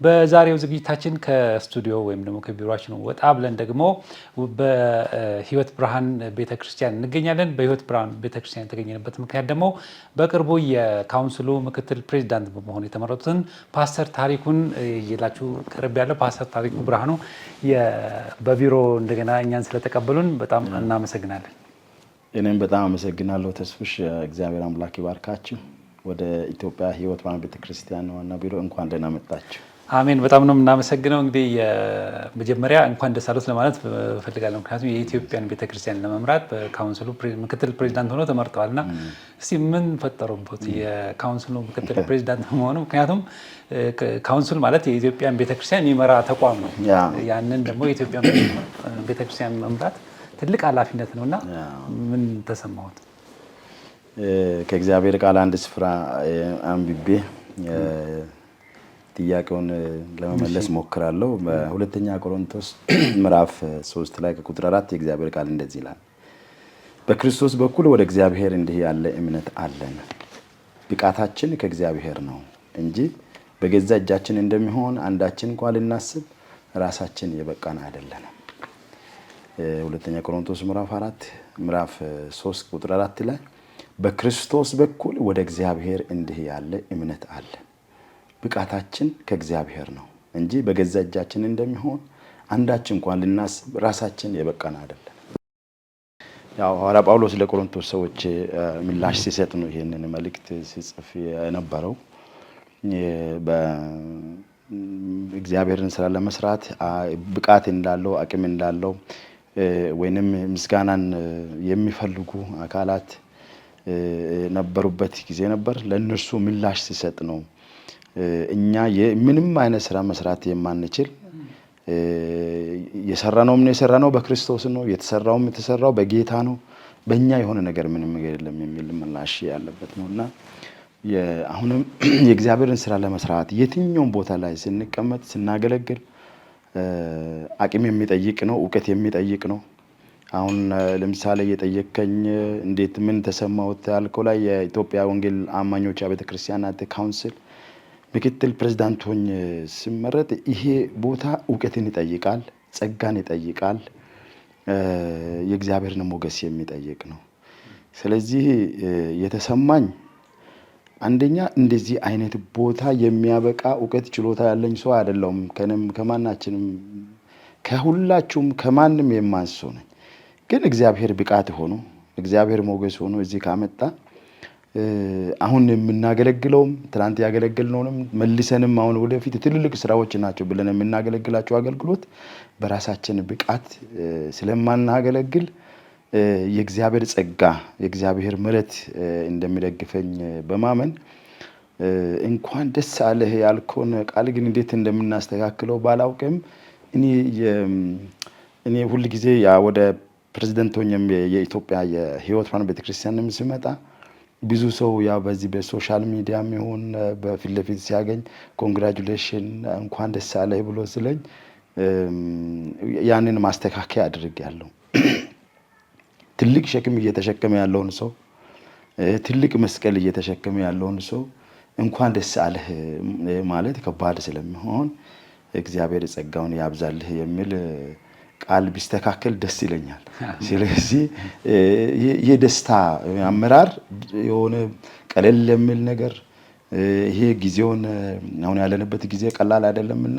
በዛሬው ዝግጅታችን ከስቱዲዮ ወይም ደግሞ ከቢሮአችን ወጣ ብለን ደግሞ በህይወት ብርሃን ቤተክርስቲያን እንገኛለን። በህይወት ብርሃን ቤተክርስቲያን የተገኘንበት ምክንያት ደግሞ በቅርቡ የካውንስሉ ምክትል ፕሬዚዳንት በመሆን የተመረጡትን ፓስተር ታሪኩን ይዤላችሁ ቀርቤያለሁ። ፓስተር ታሪኩ ብርሃኑ በቢሮ እንደገና እኛን ስለተቀበሉን በጣም እናመሰግናለን። እኔም በጣም አመሰግናለሁ ተስፍሽ። እግዚአብሔር አምላክ ይባርካችሁ። ወደ ኢትዮጵያ ህይወት ብርሃን ቤተክርስቲያን ዋና ቢሮ እንኳን ደህና መጣችሁ። አሜን። በጣም ነው የምናመሰግነው። እንግዲህ መጀመሪያ እንኳን ደስ አሎት ለማለት እፈልጋለሁ። ምክንያቱም የኢትዮጵያን ቤተክርስቲያን ለመምራት በካውንስሉ ምክትል ፕሬዚዳንት ሆኖ ተመርጠዋል እና እስቲ ምን ፈጠሩበት የካውንስሉ ምክትል ፕሬዚዳንት መሆኑ? ምክንያቱም ካውንስሉ ማለት የኢትዮጵያን ቤተክርስቲያን የሚመራ ተቋም ነው። ያንን ደግሞ የኢትዮጵያን ቤተክርስቲያን መምራት ትልቅ ኃላፊነት ነው እና ምን ተሰማዎት? ከእግዚአብሔር ቃል አንድ ስፍራ አንብቤ ጥያቄውን ለመመለስ ሞክራለሁ። በሁለተኛ ቆሮንቶስ ምዕራፍ 3 ላይ ከቁጥር 4 የእግዚአብሔር ቃል እንደዚህ ይላል፣ በክርስቶስ በኩል ወደ እግዚአብሔር እንዲህ ያለ እምነት አለን። ብቃታችን ከእግዚአብሔር ነው እንጂ በገዛ እጃችን እንደሚሆን አንዳችን እንኳ ልናስብ ራሳችን የበቃን አይደለንም። ሁለተኛ ቆሮንቶስ ምዕራፍ 4 ምዕራፍ 3 ቁጥር 4 ላይ በክርስቶስ በኩል ወደ እግዚአብሔር እንዲህ ያለ እምነት አለን። ብቃታችን ከእግዚአብሔር ነው እንጂ በገዛ እጃችን እንደሚሆን አንዳች እንኳን ልናስብ ራሳችን የበቃን አይደለም። ያው ሐዋርያ ጳውሎስ ለቆሮንቶስ ሰዎች ምላሽ ሲሰጥ ነው ይሄንን መልእክት ሲጽፍ የነበረው። እግዚአብሔርን ስራ ለመስራት ብቃት እንዳለው፣ አቅም እንዳለው ወይንም ምስጋናን የሚፈልጉ አካላት ነበሩበት ጊዜ ነበር። ለእነርሱ ምላሽ ሲሰጥ ነው እኛ ምንም አይነት ስራ መስራት የማንችል፣ የሰራነውም የሰራነው በክርስቶስ ነው፣ የተሰራውም የተሰራው በጌታ ነው፣ በእኛ የሆነ ነገር ምንም ነገር የለም የሚል ምላሽ ያለበት ነው። እና አሁንም የእግዚአብሔርን ስራ ለመስራት የትኛውም ቦታ ላይ ስንቀመጥ ስናገለግል አቅም የሚጠይቅ ነው፣ እውቀት የሚጠይቅ ነው። አሁን ለምሳሌ የጠየከኝ እንዴት ምን ተሰማውት ያልከው ላይ የኢትዮጵያ ወንጌል አማኞች አብያተ ክርስቲያናት ካውንስል ምክትል ፕሬዝዳንት ሆኜ ስመረጥ ይሄ ቦታ እውቀትን ይጠይቃል፣ ጸጋን ይጠይቃል፣ የእግዚአብሔርን ሞገስ የሚጠይቅ ነው። ስለዚህ የተሰማኝ አንደኛ እንደዚህ አይነት ቦታ የሚያበቃ እውቀት ችሎታ ያለኝ ሰው አይደለሁም። ከእኔም ከማናችንም ከሁላችሁም ከማንም የማንስ ሰው ነኝ። ግን እግዚአብሔር ብቃት ሆኖ፣ እግዚአብሔር ሞገስ ሆኖ እዚህ ካመጣ አሁን የምናገለግለውም ትናንት ያገለገልነውንም መልሰንም አሁን ወደፊት ትልልቅ ስራዎች ናቸው ብለን የምናገለግላቸው አገልግሎት በራሳችን ብቃት ስለማናገለግል የእግዚአብሔር ጸጋ፣ የእግዚአብሔር ምሕረት እንደሚደግፈኝ በማመን እንኳን ደስ አለህ ያልከውን ቃል ግን እንዴት እንደምናስተካክለው ባላውቅም እኔ ሁል ጊዜ ያ ወደ ፕሬዝደንት ሆኜም የኢትዮጵያ የህይወት ብርሃን ቤተክርስቲያንም ስመጣ ብዙ ሰው ያ በዚህ በ social media ም ይሁን በፊት ለፊት ሲያገኝ congratulation እንኳን ደስ አለህ ብሎ ስለኝ ያንን ማስተካከያ አድርጌያለሁ። ትልቅ ሸክም እየተሸከመ ያለውን ሰው፣ ትልቅ መስቀል እየተሸከመ ያለውን ሰው እንኳን ደስ አለህ ማለት ከባድ ስለሚሆን እግዚአብሔር ጸጋውን ያብዛልህ የሚል ቃል ቢስተካከል ደስ ይለኛል። ስለዚህ የደስታ አመራር የሆነ ቀለል የሚል ነገር ይሄ ጊዜውን አሁን ያለንበት ጊዜ ቀላል አይደለምና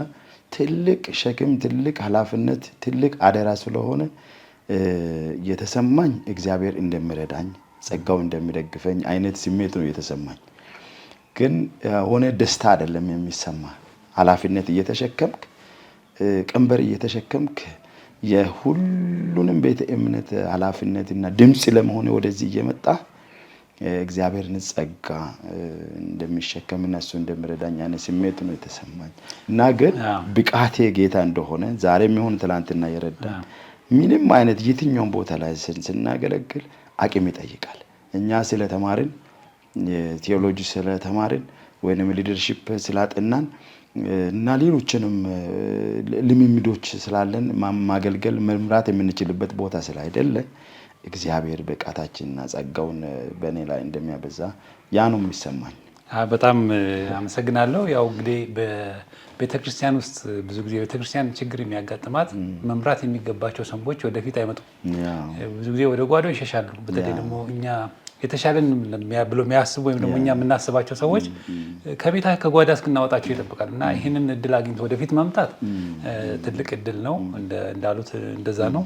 ትልቅ ሸክም፣ ትልቅ ኃላፊነት፣ ትልቅ አደራ ስለሆነ የተሰማኝ እግዚአብሔር እንደሚረዳኝ፣ ጸጋው እንደሚደግፈኝ አይነት ስሜት ነው የተሰማኝ። ግን ሆነ ደስታ አይደለም የሚሰማ። ኃላፊነት እየተሸከምክ፣ ቀንበር እየተሸከምክ፣ የሁሉንም ቤተ እምነት ኃላፊነትና ድምፅ ለመሆን ወደዚህ እየመጣ እግዚአብሔርን ጸጋ እንደሚሸከምና እሱ እንደሚረዳኝ አይነት ስሜት ነው የተሰማኝ። እና ግን ብቃቴ ጌታ እንደሆነ ዛሬም ይሁን ትላንትና የረዳ ምንም አይነት የትኛውን ቦታ ላይ ስናገለግል አቅም ይጠይቃል። እኛ ስለተማርን፣ ቴዎሎጂ ስለተማርን ወይንም leadership ስላጠናን እና ሌሎችንም ልምምዶች ስላለን ማገልገል መምራት የምንችልበት ቦታ ስላይደለ እግዚአብሔር ብቃታችንና ጸጋውን በእኔ ላይ እንደሚያበዛ ያ ነው የሚሰማኝ። በጣም አመሰግናለሁ። ያው እንግዲህ በቤተክርስቲያን ውስጥ ብዙ ጊዜ ቤተክርስቲያን ችግር የሚያጋጥማት መምራት የሚገባቸው ሰዎች ወደፊት አይመጡም። ብዙ ጊዜ ወደ ጓዶ ይሸሻሉ። በተለይ ደግሞ እኛ የተሻለን ብሎ የሚያስቡ ወይም ደግሞ እኛ የምናስባቸው ሰዎች ከቤታ ከጓዳ እስክናወጣቸው ይጠብቃል እና ይህንን እድል አግኝቶ ወደፊት መምጣት ትልቅ እድል ነው። እንዳሉት እንደዛ ነው።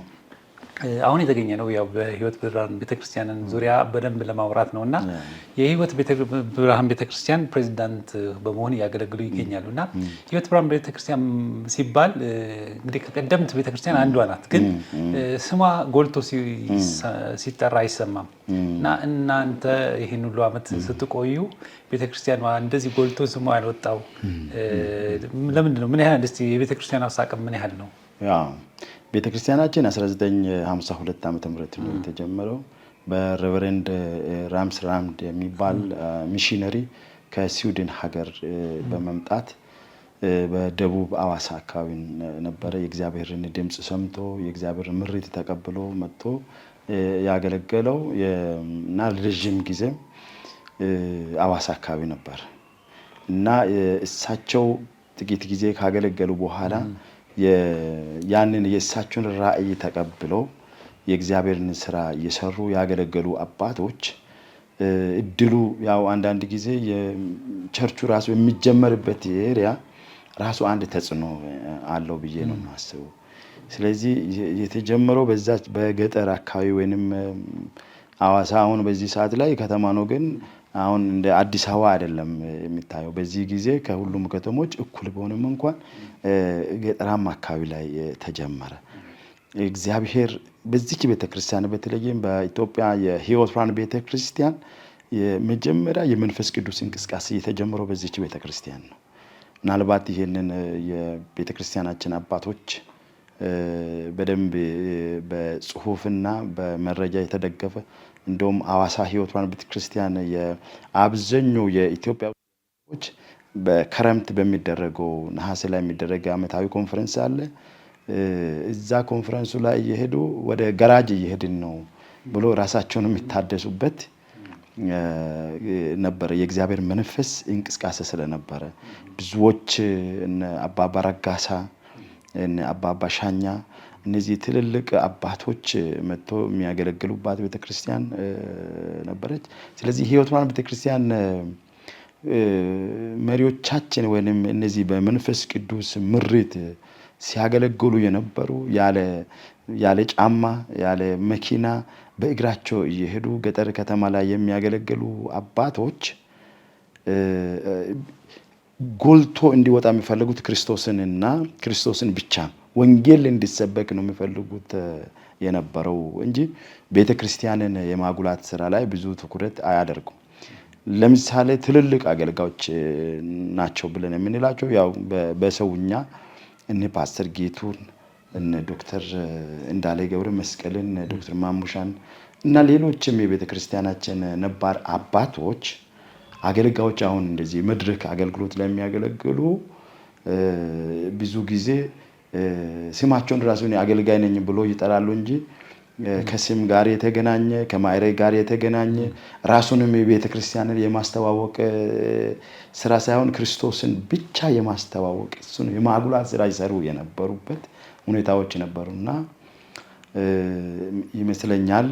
አሁን የተገኘ ነው ያው በህይወት ብርሃን ቤተክርስቲያንን ዙሪያ በደንብ ለማውራት ነው እና የህይወት ብርሃን ቤተክርስቲያን ፕሬዚዳንት በመሆን እያገለግሉ ይገኛሉ እና ህይወት ብርሃን ቤተክርስቲያን ሲባል እንግዲህ ከቀደምት ቤተክርስቲያን አንዷ ናት፣ ግን ስሟ ጎልቶ ሲጠራ አይሰማም እና እናንተ ይህን ሁሉ ዓመት ስትቆዩ ቤተክርስቲያኗ እንደዚህ ጎልቶ ስሟ ያልወጣው ለምንድን ነው? ምን ያህል እስኪ የቤተክርስቲያኗ አቅም ምን ያህል ነው? ቤተክርስቲያናችን 1952 ዓ.ም ነው የተጀመረው። በሬቨረንድ ራምስ ራምድ የሚባል ሚሽነሪ ከስዊድን ሀገር በመምጣት በደቡብ አዋሳ አካባቢ ነበረ። የእግዚአብሔርን ድምፅ ሰምቶ የእግዚአብሔርን ምሪት ተቀብሎ መጥቶ ያገለገለው እና ረዥም ጊዜ አዋሳ አካባቢ ነበር እና እሳቸው ጥቂት ጊዜ ካገለገሉ በኋላ ያንን የእሳቸውን ራዕይ ተቀብለው የእግዚአብሔርን ስራ እየሰሩ ያገለገሉ አባቶች እድሉ ያው አንዳንድ ጊዜ ቸርቹ ራሱ የሚጀመርበት area ራሱ አንድ ተጽዕኖ አለው ብዬ ነው የማስበው። ስለዚህ የተጀመረው በዛ በገጠር አካባቢ ወይንም አዋሳ አሁን በዚህ ሰዓት ላይ ከተማ ነው፣ ግን አሁን እንደ አዲስ አበባ አይደለም የሚታየው። በዚህ ጊዜ ከሁሉም ከተሞች እኩል ቢሆንም እንኳን ገጠራማ አካባቢ ላይ ተጀመረ። እግዚአብሔር በዚች ቤተክርስቲያን በተለይም በኢትዮጵያ የሕይወት ብርሃን ቤተክርስቲያን የመጀመሪያ የመንፈስ ቅዱስ እንቅስቃሴ የተጀመረው በዚች ቤተክርስቲያን ነው። ምናልባት ይህንን የቤተክርስቲያናችን አባቶች በደንብ በጽሁፍና በመረጃ የተደገፈ እንደውም አዋሳ ሕይወት ብርሃን ቤተክርስቲያን የአብዛኛው የኢትዮጵያ ሰዎች በክረምት በሚደረገው ነሐሴ ላይ የሚደረግ ዓመታዊ ኮንፈረንስ አለ። እዛ ኮንፈረንሱ ላይ እየሄዱ ወደ ገራጅ እየሄድን ነው ብሎ ራሳቸውን የሚታደሱበት ነበረ። የእግዚአብሔር መንፈስ እንቅስቃሴ ስለነበረ ብዙዎች እነ አባባ ረጋሳ እነ አባባ ሻኛ እነዚህ ትልልቅ አባቶች መጥቶ የሚያገለግሉባት ቤተክርስቲያን ነበረች። ስለዚህ ሕይወት ብርሃን ቤተክርስቲያን መሪዎቻችን ወይም እነዚህ በመንፈስ ቅዱስ ምሪት ሲያገለግሉ የነበሩ ያለ ጫማ ያለ መኪና በእግራቸው እየሄዱ ገጠር ከተማ ላይ የሚያገለግሉ አባቶች ጎልቶ እንዲወጣ የሚፈልጉት ክርስቶስንና ክርስቶስን ብቻ ወንጌል እንዲሰበክ ነው የሚፈልጉት የነበረው እንጂ ቤተ ክርስቲያንን የማጉላት ስራ ላይ ብዙ ትኩረት አያደርጉም። ለምሳሌ ትልልቅ አገልጋዮች ናቸው ብለን የምንላቸው ያው በሰውኛ እነ ፓስተር ጌቱን እነ ዶክተር እንዳለ ገብረ መስቀልን ዶክተር ማሙሻን እና ሌሎችም የቤተ ክርስቲያናችን ነባር አባቶች አገልጋዮች አሁን እንደዚህ መድረክ አገልግሎት ለሚያገለግሉ ብዙ ጊዜ ስማቸውን ራሱ አገልጋይ ነኝ ብሎ ይጠራሉ እንጂ ከስም ጋር የተገናኘ ከማዕረግ ጋር የተገናኘ ራሱንም የቤተ ክርስቲያንን የማስተዋወቅ ስራ ሳይሆን ክርስቶስን ብቻ የማስተዋወቅ እሱን የማጉላት ስራ ይሰሩ የነበሩበት ሁኔታዎች ነበሩና ይመስለኛል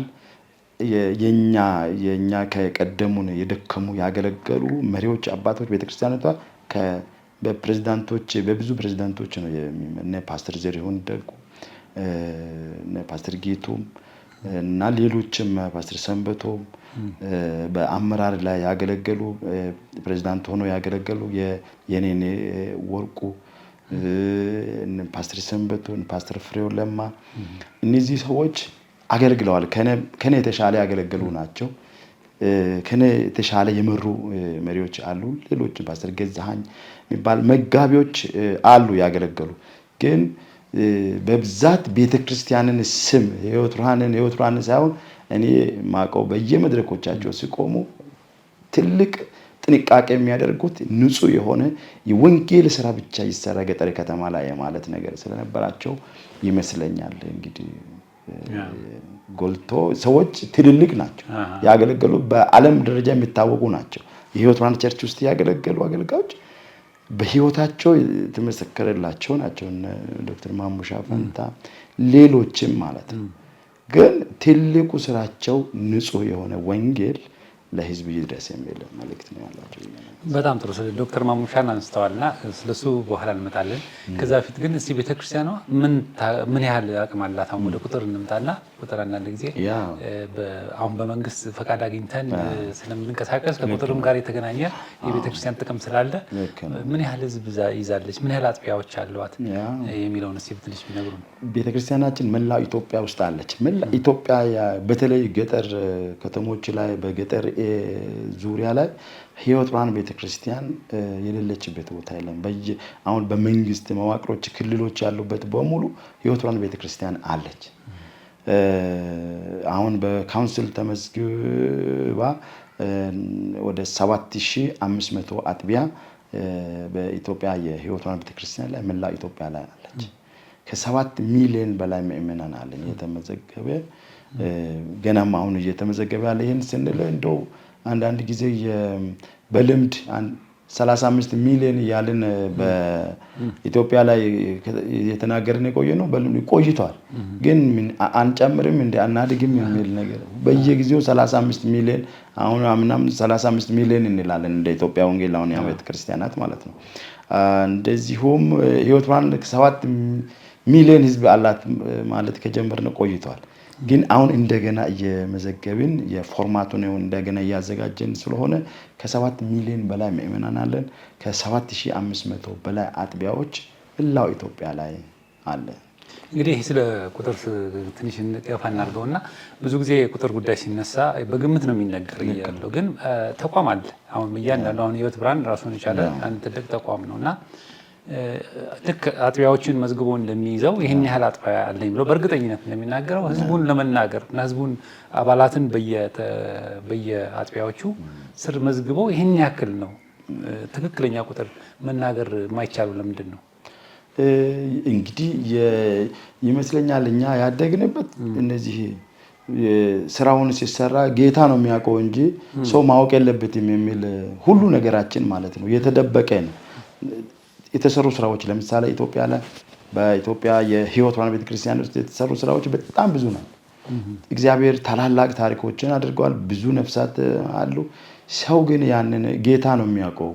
የኛ ከቀደሙን የደከሙ ያገለገሉ መሪዎች አባቶች ቤተክርስቲያኒቷ በፕሬዝዳንቶች በብዙ ፕሬዝዳንቶች ነው። እነ ፓስተር ዘሪሁን ደጉ፣ እነ ፓስተር ጌቱም እና ሌሎችም ፓስተር ሰንበቶም በአመራር ላይ ያገለገሉ ፕሬዝዳንት ሆኖ ያገለገሉ የኔኔ ወርቁ፣ ፓስተር ሰንበቶ፣ ፓስተር ፍሬው ለማ እነዚህ ሰዎች አገልግለዋል። ከኔ የተሻለ ያገለገሉ ናቸው። ከኔ የተሻለ የመሩ መሪዎች አሉ። ሌሎች ፓስተር ገዛሃኝ የሚባል መጋቢዎች አሉ ያገለገሉ። ግን በብዛት ቤተክርስቲያንን ስም ሕይወት ብርሃንን ሳይሆን እኔ ማቀው በየመድረኮቻቸው ሲቆሙ ትልቅ ጥንቃቄ የሚያደርጉት ንጹህ የሆነ የወንጌል ስራ ብቻ ይሰራ ገጠር ከተማ ላይ የማለት ነገር ስለነበራቸው ይመስለኛል። እንግዲህ ጎልቶ ሰዎች ትልልቅ ናቸው ያገለገሉ በዓለም ደረጃ የሚታወቁ ናቸው። የህይወት ብርሃን church ውስጥ ያገለገሉ አገልጋዮች በህይወታቸው የተመሰከረላቸው ናቸው። ዶክተር ማሙሻ ፈንታ ሌሎችም ማለት ነው። ግን ትልቁ ስራቸው ንጹህ የሆነ ወንጌል ለህዝብ ይድረስ የሚል መልእክት ነው ያላቸው። በጣም ጥሩ። ስለ ዶክተር ማሙሻን አንስተዋልና ስለሱ በኋላ እንመጣለን። ከዛ በፊት ግን እስቲ ቤተክርስቲያኗ ምን ያህል አቅም አላት? አሁን ወደ ቁጥር እንምጣና ቁጥር አንዳንድ ጊዜ አሁን በመንግስት ፈቃድ አግኝተን ስለምንንቀሳቀስ ከቁጥርም ጋር የተገናኘ የቤተክርስቲያን ጥቅም ስላለ ምን ያህል ህዝብ ይዛለች፣ ምን ያህል አጥቢያዎች አሏት የሚለውን እስቲ ትንሽ ቢነግሩን። ቤተክርስቲያናችን መላው ኢትዮጵያ ውስጥ አለች። መላ ኢትዮጵያ በተለይ ገጠር ከተሞች ላይ በገጠር ዙሪያ ላይ ህይወት ብርሃን ቤተክርስቲያን የሌለችበት ቦታ የለም። አሁን በመንግስት መዋቅሮች ክልሎች ያሉበት በሙሉ ህይወት ብርሃን ቤተክርስቲያን አለች። አሁን በ council ተመዝግባ ወደ 7500 አጥቢያ በኢትዮጵያ የህይወት ብርሃን ቤተክርስቲያን ላይ መላው ኢትዮጵያ ላይ አለች። ከ7 ሚሊዮን በላይ ምእመናን አለን የተመዘገበ፣ ገናም አሁን እየተመዘገበ ያለ። ይህን ስንል እንደው አንዳንድ ጊዜ በልምድ 35 ሚሊዮን እያልን በኢትዮጵያ ላይ የተናገርን የቆየ ነው። በልምድ ቆይቷል። ግን አንጨምርም እንደ አናድግም የሚል ነገር በየጊዜው 35 ሚሊዮን፣ አሁን አምናም 35 ሚሊዮን እንላለን እንደ ኢትዮጵያ ወንጌላውያን ቤተ ክርስቲያናት ማለት ነው። እንደዚሁም ህይወት ብርሃን 7 ሚሊዮን ህዝብ አላት ማለት ከጀመርን ቆይቷል። ግን አሁን እንደገና እየመዘገብን የ format ኡን እንደገና እያዘጋጀን ስለሆነ ከ7 ሚሊዮን በላይ ምእመናን አለን። ከ7500 በላይ አጥቢያዎች መላው ኢትዮጵያ ላይ አለ። እንግዲህ ስለ ቁጥር ትንሽ ገፋ እናድርገውና ብዙ ጊዜ የቁጥር ጉዳይ ሲነሳ በግምት ነው የሚነገር ያለው። ግን ተቋም አለ። አሁን እያንዳንዱ አሁን ህይወት ብርሃን ራሱን የቻለ አንድ ትልቅ ተቋም ነው እና ልክ አጥቢያዎችን መዝግቦ እንደሚይዘው ይህን ያህል አጥቢያ አለኝ ብሎ በእርግጠኝነት እንደሚናገረው ህዝቡን ለመናገር እና ህዝቡን አባላትን በየአጥቢያዎቹ ስር መዝግቦ ይህን ያክል ነው ትክክለኛ ቁጥር መናገር የማይቻሉ ለምንድን ነው? እንግዲህ ይመስለኛል እኛ ያደግንበት እነዚህ ስራውን ሲሰራ ጌታ ነው የሚያውቀው እንጂ ሰው ማወቅ የለበትም የሚል ሁሉ ነገራችን ማለት ነው የተደበቀ ነው። የተሰሩ ስራዎች ለምሳሌ ኢትዮጵያ ላይ በኢትዮጵያ የህይወት ብርሃን ቤተክርስቲያን ውስጥ የተሰሩ ስራዎች በጣም ብዙ ናቸው። እግዚአብሔር ታላላቅ ታሪኮችን አድርገዋል። ብዙ ነፍሳት አሉ። ሰው ግን ያንን ጌታ ነው የሚያውቀው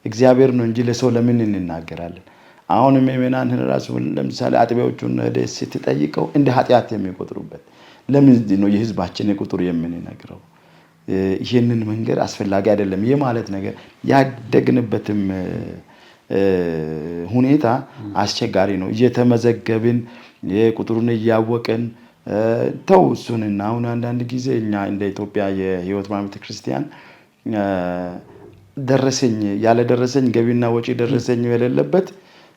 እግዚአብሔር ነው እንጂ ለሰው ለምን እንናገራለን? አሁን ምእመናንን ራሱ ለምሳሌ አጥቢያዎቹን ሄደህ ስትጠይቀው እንደ ኃጢአት የሚቆጥሩበት ለምንድን ነው የህዝባችን ቁጥር የምንነግረው? ይህንን መንገድ አስፈላጊ አይደለም የማለት ነገር ያደግንበትም ሁኔታ አስቸጋሪ ነው። እየተመዘገብን የቁጥሩን እያወቅን ተው እሱንና አሁን አንዳንድ ጊዜ እኛ እንደ ኢትዮጵያ የህይወት ብርሃን ቤተክርስቲያን ደረሰኝ ያለ ደረሰኝ ገቢና ወጪ ደረሰኝ የሌለበት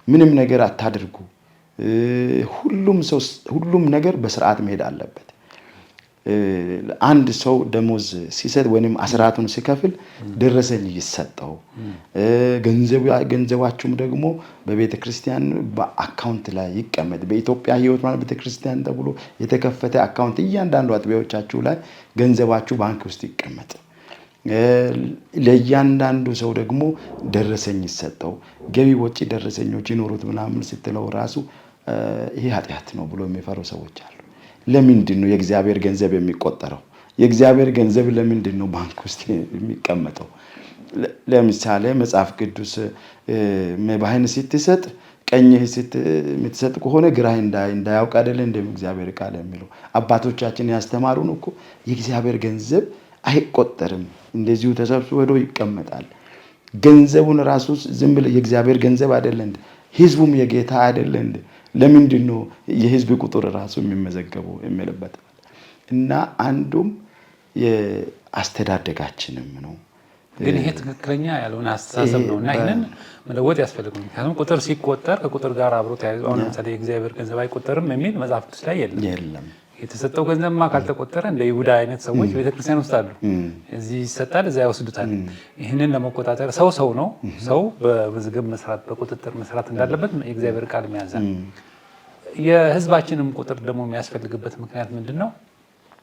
ምንም ነገር አታድርጉ። ሁሉም ሰው ሁሉም ነገር በስርዓት መሄድ አለበት። አንድ ሰው ደሞዝ ሲሰጥ ወይም አስራቱን ሲከፍል ደረሰኝ ይሰጠው። ገንዘባችሁም ደግሞ በቤተ ክርስቲያን በ account ላይ ይቀመጥ። በኢትዮጵያ ሕይወት ብርሃን ቤተ ክርስቲያን ተብሎ የተከፈተ account እያንዳንዱ አጥቢያዎቻችሁ ላይ ገንዘባችሁ ባንክ ውስጥ ይቀመጥ። ለእያንዳንዱ ሰው ደግሞ ደረሰኝ ይሰጠው። ገቢ ወጪ ደረሰኞች ይኖሩት ምናምን ስትለው ራሱ ይሄ ኃጢአት ነው ብሎ የሚፈሩ ሰዎች አሉ። ለምንድን ነው የእግዚአብሔር ገንዘብ የሚቆጠረው? የእግዚአብሔር ገንዘብ ለምንድን ነው ባንክ ውስጥ የሚቀመጠው? ለምሳሌ መጽሐፍ ቅዱስ መባህን ስትሰጥ ቀኝህ የምትሰጥ ከሆነ ግራህ እንዳያውቅ አይደለ እንደ እግዚአብሔር ቃል የሚለው። አባቶቻችን ያስተማሩን እኮ የእግዚአብሔር ገንዘብ አይቆጠርም፣ እንደዚሁ ተሰብስቦ ሄዶ ይቀመጣል። ገንዘቡን ራሱ ዝም ብለህ የእግዚአብሔር ገንዘብ አይደለ እንደ ህዝቡም የጌታ አይደለ እንደ ለምንድን ነው የህዝብ ቁጥር ራሱ የሚመዘገበው የሚልበት እና አንዱም የአስተዳደጋችንም ነው። ግን ይሄ ትክክለኛ ያልሆነ አስተሳሰብ ነው እና ይህንን መለወጥ ያስፈልጋል። ምክንያቱም ቁጥር ሲቆጠር ከቁጥር ጋር አብሮ ተያይዞ አሁን ለምሳሌ የእግዚአብሔር ገንዘብ አይቆጠርም የሚል መጽሐፍ ቅዱስ ላይ የለም። የተሰጠው ገንዘብማ ካልተቆጠረ እንደ ይሁዳ አይነት ሰዎች ቤተክርስቲያን ውስጥ አሉ። እዚህ ይሰጣል፣ እዚያ ይወስዱታል። ይህንን ለመቆጣጠር ሰው ሰው ነው። ሰው በመዝገብ መስራት በቁጥጥር መስራት እንዳለበት የእግዚአብሔር ቃል ያዛል። የህዝባችንም ቁጥር ደግሞ የሚያስፈልግበት ምክንያት ምንድን ነው?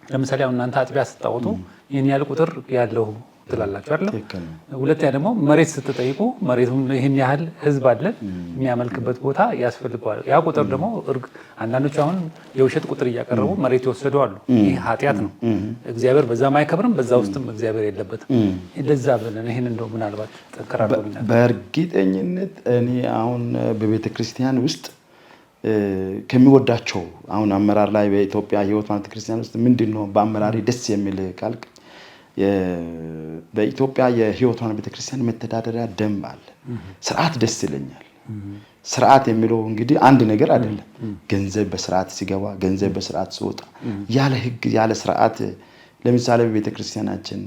ለምሳሌ አሁን እናንተ አጥቢያ ስታወጡ ይህን ያህል ቁጥር ያለው ትላላችሁ አይደለም? ሁለተኛ ደግሞ መሬት ስትጠይቁ መሬቱን ይህን ያህል ህዝብ አለን የሚያመልክበት ቦታ ያስፈልገዋል። ያ ቁጥር ደግሞ አንዳንዶቹ አሁን የውሸት ቁጥር እያቀረቡ መሬት የወሰዱ አሉ። ይህ ኃጢአት ነው። እግዚአብሔር በዛም አይከብርም፣ በዛ ውስጥም እግዚአብሔር የለበትም። ለዛ ብለን ይህን እንደው ምናልባት ጠንከር አድርጎ በእርግጠኝነት እኔ አሁን በቤተ ክርስቲያን ውስጥ ከሚወዳቸው አሁን አመራር ላይ በኢትዮጵያ ሕይወት ቤተ ክርስቲያን ውስጥ ምንድን ነው በአመራሪ ደስ የሚል ካልክ በኢትዮጵያ የሕይወት ቤተክርስቲያን መተዳደሪያ ደንብ አለ። ስርዓት ደስ ይለኛል። ስርዓት የሚለው እንግዲህ አንድ ነገር አይደለም። ገንዘብ በስርዓት ሲገባ፣ ገንዘብ በስርዓት ሲወጣ፣ ያለ ህግ ያለ ስርዓት ለምሳሌ በቤተክርስቲያናችን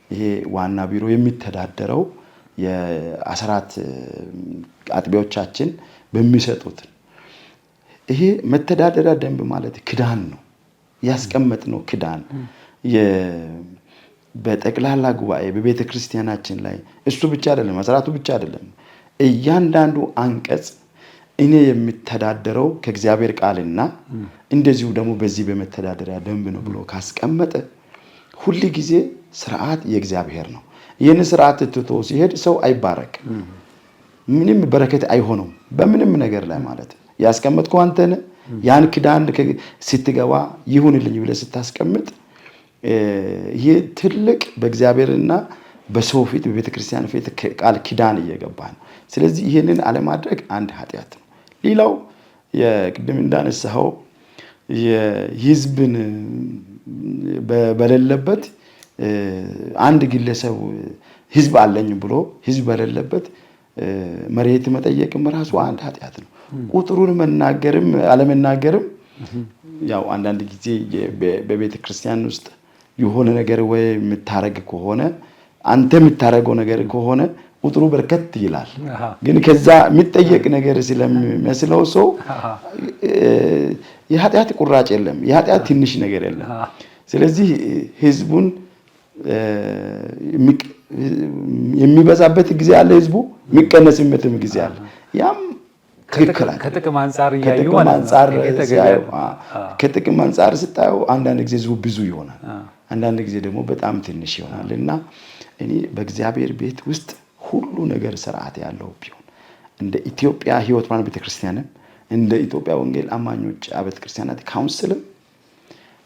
ይሄ ዋና ቢሮ የሚተዳደረው የአስራት አጥቢያዎቻችን በሚሰጡት ይሄ መተዳደሪያ ደንብ ማለት ክዳን ነው ያስቀመጥነው ክዳን በጠቅላላ ጉባኤ በቤተ ክርስቲያናችን ላይ እሱ ብቻ አይደለም፣ አስራቱ ብቻ አይደለም። እያንዳንዱ አንቀጽ እኔ የሚተዳደረው ከእግዚአብሔር ቃልና እንደዚሁ ደግሞ በዚህ በመተዳደሪያ ደንብ ነው ብሎ ካስቀመጠ ሁል ጊዜ ስርዓት የእግዚአብሔር ነው። ይህን ስርዓት ትቶ ሲሄድ ሰው አይባረክም፣ ምንም በረከት አይሆነውም በምንም ነገር ላይ ማለት ነው። ያስቀመጥከው አንተ ነህ። ያን ክዳን ስትገባ ይሁንልኝ ብለህ ስታስቀምጥ ይህ ትልቅ በእግዚአብሔርና በሰው ፊት በቤተክርስቲያን ፊት ቃል ኪዳን እየገባ ነው። ስለዚህ ይህንን አለማድረግ አንድ ኃጢአት ነው። ሌላው ቅድም እንዳነሳኸው የህዝብን በሌለበት አንድ ግለሰብ ህዝብ አለኝ ብሎ ህዝብ በሌለበት መሬት መጠየቅም ራሱ አንድ ኃጢአት ነው። ቁጥሩን መናገርም አለመናገርም ያው አንዳንድ ጊዜ በቤተ ክርስቲያን ውስጥ የሆነ ነገር ወይ የምታረግ ከሆነ አንተ የምታረገው ነገር ከሆነ ቁጥሩ በርከት ይላል። ግን ከዛ የሚጠየቅ ነገር ስለሚመስለው ሰው የኃጢአት ቁራጭ የለም፣ የኃጢአት ትንሽ ነገር የለም። ስለዚህ ህዝቡን የሚበዛበት ጊዜ አለ፣ ህዝቡ የሚቀነስበትም ጊዜ አለ። ያም ትክክል ከጥቅም አንጻር እያዩ ከጥቅም አንጻር ስታየው አንዳንድ ጊዜ ህዝቡ ብዙ ይሆናል፣ አንዳንድ ጊዜ ደግሞ በጣም ትንሽ ይሆናል። እና እኔ በእግዚአብሔር ቤት ውስጥ ሁሉ ነገር ስርዓት ያለው ቢሆን እንደ ኢትዮጵያ ሕይወት ብርሃን ቤተክርስቲያንም እንደ ኢትዮጵያ ወንጌል አማኞች አብያተ ክርስቲያናት ካውንስልም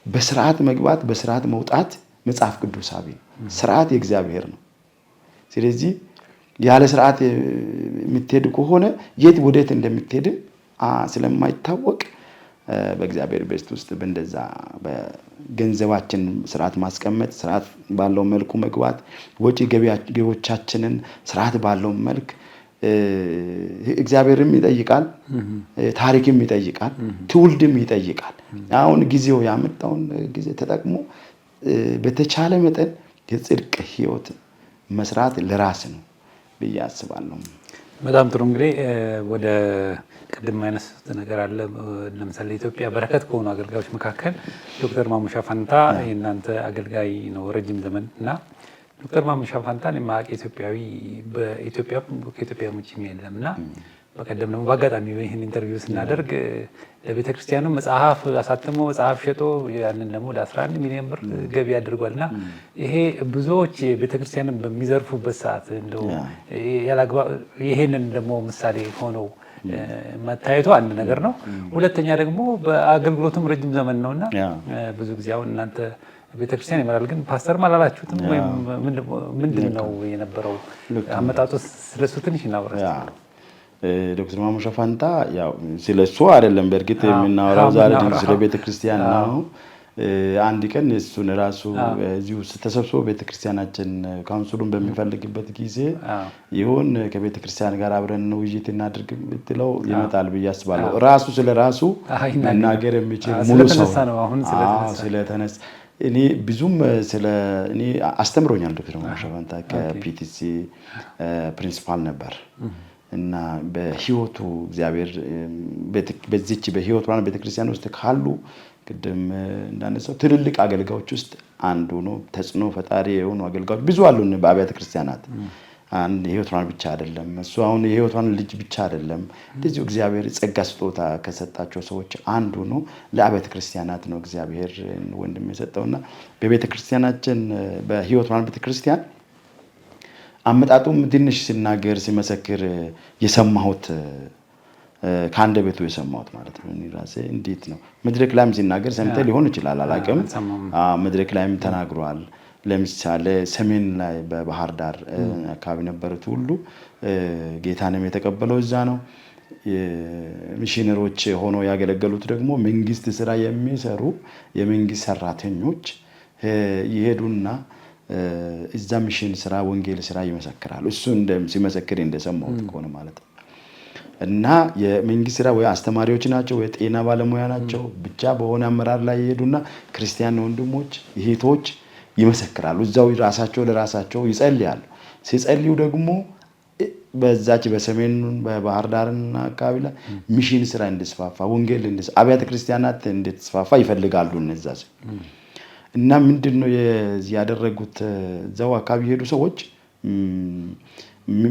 በስርዓት መግባት በስርዓት መውጣት መጽሐፍ ቅዱሳዊ ነው። ስርዓት የእግዚአብሔር ነው። ስለዚህ ያለ ስርዓት የምትሄድ ከሆነ የት ወዴት እንደምትሄድም ስለማይታወቅ በእግዚአብሔር ቤት ውስጥ በእንደዛ በገንዘባችን ስርዓት ማስቀመጥ፣ ስርዓት ባለው መልኩ መግባት፣ ወጪ ገቢዎቻችንን ስርዓት ባለው መልክ እግዚአብሔርም ይጠይቃል፣ ታሪክም ይጠይቃል፣ ትውልድም ይጠይቃል። አሁን ጊዜው ያመጣውን ጊዜ ተጠቅሞ በተቻለ መጠን የጽድቅ ሕይወት መስራት ለራስ ነው ብዬ አስባለሁ። በጣም ጥሩ። እንግዲህ ወደ ቅድም አይነት ነገር አለ። ለምሳሌ ኢትዮጵያ በረከት ከሆኑ አገልጋዮች መካከል ዶክተር ማሙሻ ፋንታ የእናንተ አገልጋይ ነው ረጅም ዘመን እና ዶክተር ማሙሻ ፋንታን የማያውቅ ኢትዮጵያዊ በኢትዮጵያ ከኢትዮጵያ ውጭ የለም እና በቀደም ደግሞ በአጋጣሚ ይህን interview ስናደርግ ለቤተክርስቲያኑ መጽሐፍ አሳትሞ መጽሐፍ ሸጦ ያንን ደግሞ ወደ 11 ሚሊዮን ብር ገቢ አድርጓል እና ይሄ ብዙዎች ቤተክርስቲያንን በሚዘርፉበት ሰዓት እንደው ይሄንን ደግሞ ምሳሌ ሆነው መታየቱ አንድ ነገር ነው። ሁለተኛ ደግሞ በአገልግሎቱም ረጅም ዘመን ነውና ብዙ ጊዜ አሁን እናንተ ቤተክርስቲያን ይመራል፣ ግን ፓስተርም አላላችሁትም ወይም ምንድን ነው የነበረው አመጣጡ? ስለሱ ትንሽ እናውራ። ዶክተር ማሙሻ ፋንታ ያው ስለሱ አይደለም በእርግጥ የምናወራው ዛሬ ስለ ቤተክርስቲያን ነው። አንድ ቀን እሱን ራሱ እዚሁ ተሰብስቦ ቤተክርስቲያናችን ካውንስሉን በሚፈልግበት ጊዜ ይሁን ከቤተክርስቲያን ጋር አብረን ውይይት እናድርግ ብትለው ይመጣል ብዬ አስባለሁ። ራሱ ስለ ራሱ መናገር የሚችል ሙሉ ሰው ስለተነሳ እኔ ብዙም ስለ እኔ አስተምሮኛል። ዶክተር ማሙሻ ፋንታ ከ PTC principal ነበር እና በህይወቱ እግዚአብሔር በዚች በህይወት ብርሃን ቤተክርስቲያን ውስጥ ካሉ ቅድም እንዳነሳው ትልልቅ አገልጋዮች ውስጥ አንዱ ነው። ተጽዕኖ ፈጣሪ የሆኑ አገልጋዮች ብዙ አሉ በአብያተ ክርስቲያናት። አንድ የህይወት ብርሃን ብቻ አይደለም እሱ አሁን የህይወት ብርሃን ልጅ ብቻ አይደለም። እንደዚሁ እግዚአብሔር ጸጋ ስጦታ ከሰጣቸው ሰዎች አንዱ ነው። ለአብያተ ክርስቲያናት ነው እግዚአብሔር ወንድም የሰጠውና በቤተክርስቲያናችን በህይወት ብርሃን ቤተክርስቲያን አመጣጡም ትንሽ ሲናገር ሲመሰክር የሰማሁት ከአንደበቱ የሰማሁት ማለት ነው። እኔ ራሴ እንዴት ነው መድረክ ላይም ሲናገር ሰምተህ ሊሆን ይችላል፣ አላውቅም። መድረክ ላይም ተናግሯል። ለምሳሌ ሰሜን ላይ በባህር ዳር አካባቢ ነበሩት ሁሉ ጌታንም የተቀበለው እዛ ነው። ሚሽነሮች ሆኖ ያገለገሉት ደግሞ መንግስት ስራ የሚሰሩ የመንግስት ሰራተኞች ይሄዱና እዛ mission ስራ ወንጌል ስራ ይመሰክራሉ። እሱ ሲመሰክር እንደሰማሁት ከሆነ ማለት ነው። እና የመንግስት ስራ ወይ አስተማሪዎች ናቸው ወይ ጤና ባለሙያ ናቸው። ብቻ በሆነ አመራር ላይ ይሄዱና ክርስቲያን ወንድሞች እህቶች ይመሰክራሉ። እዛው ራሳቸው ለራሳቸው ይጸልያሉ። ሲጸልዩ ደግሞ በዛች በሰሜን በባህር ዳርና አካባቢ ላይ mission ስራ እንዲስፋፋ ወንጌል አብያተ ክርስቲያናት እንድትስፋፋ ይፈልጋሉ እነዛ እና ምንድን ነው ያደረጉት? እዛው አካባቢ የሄዱ ሰዎች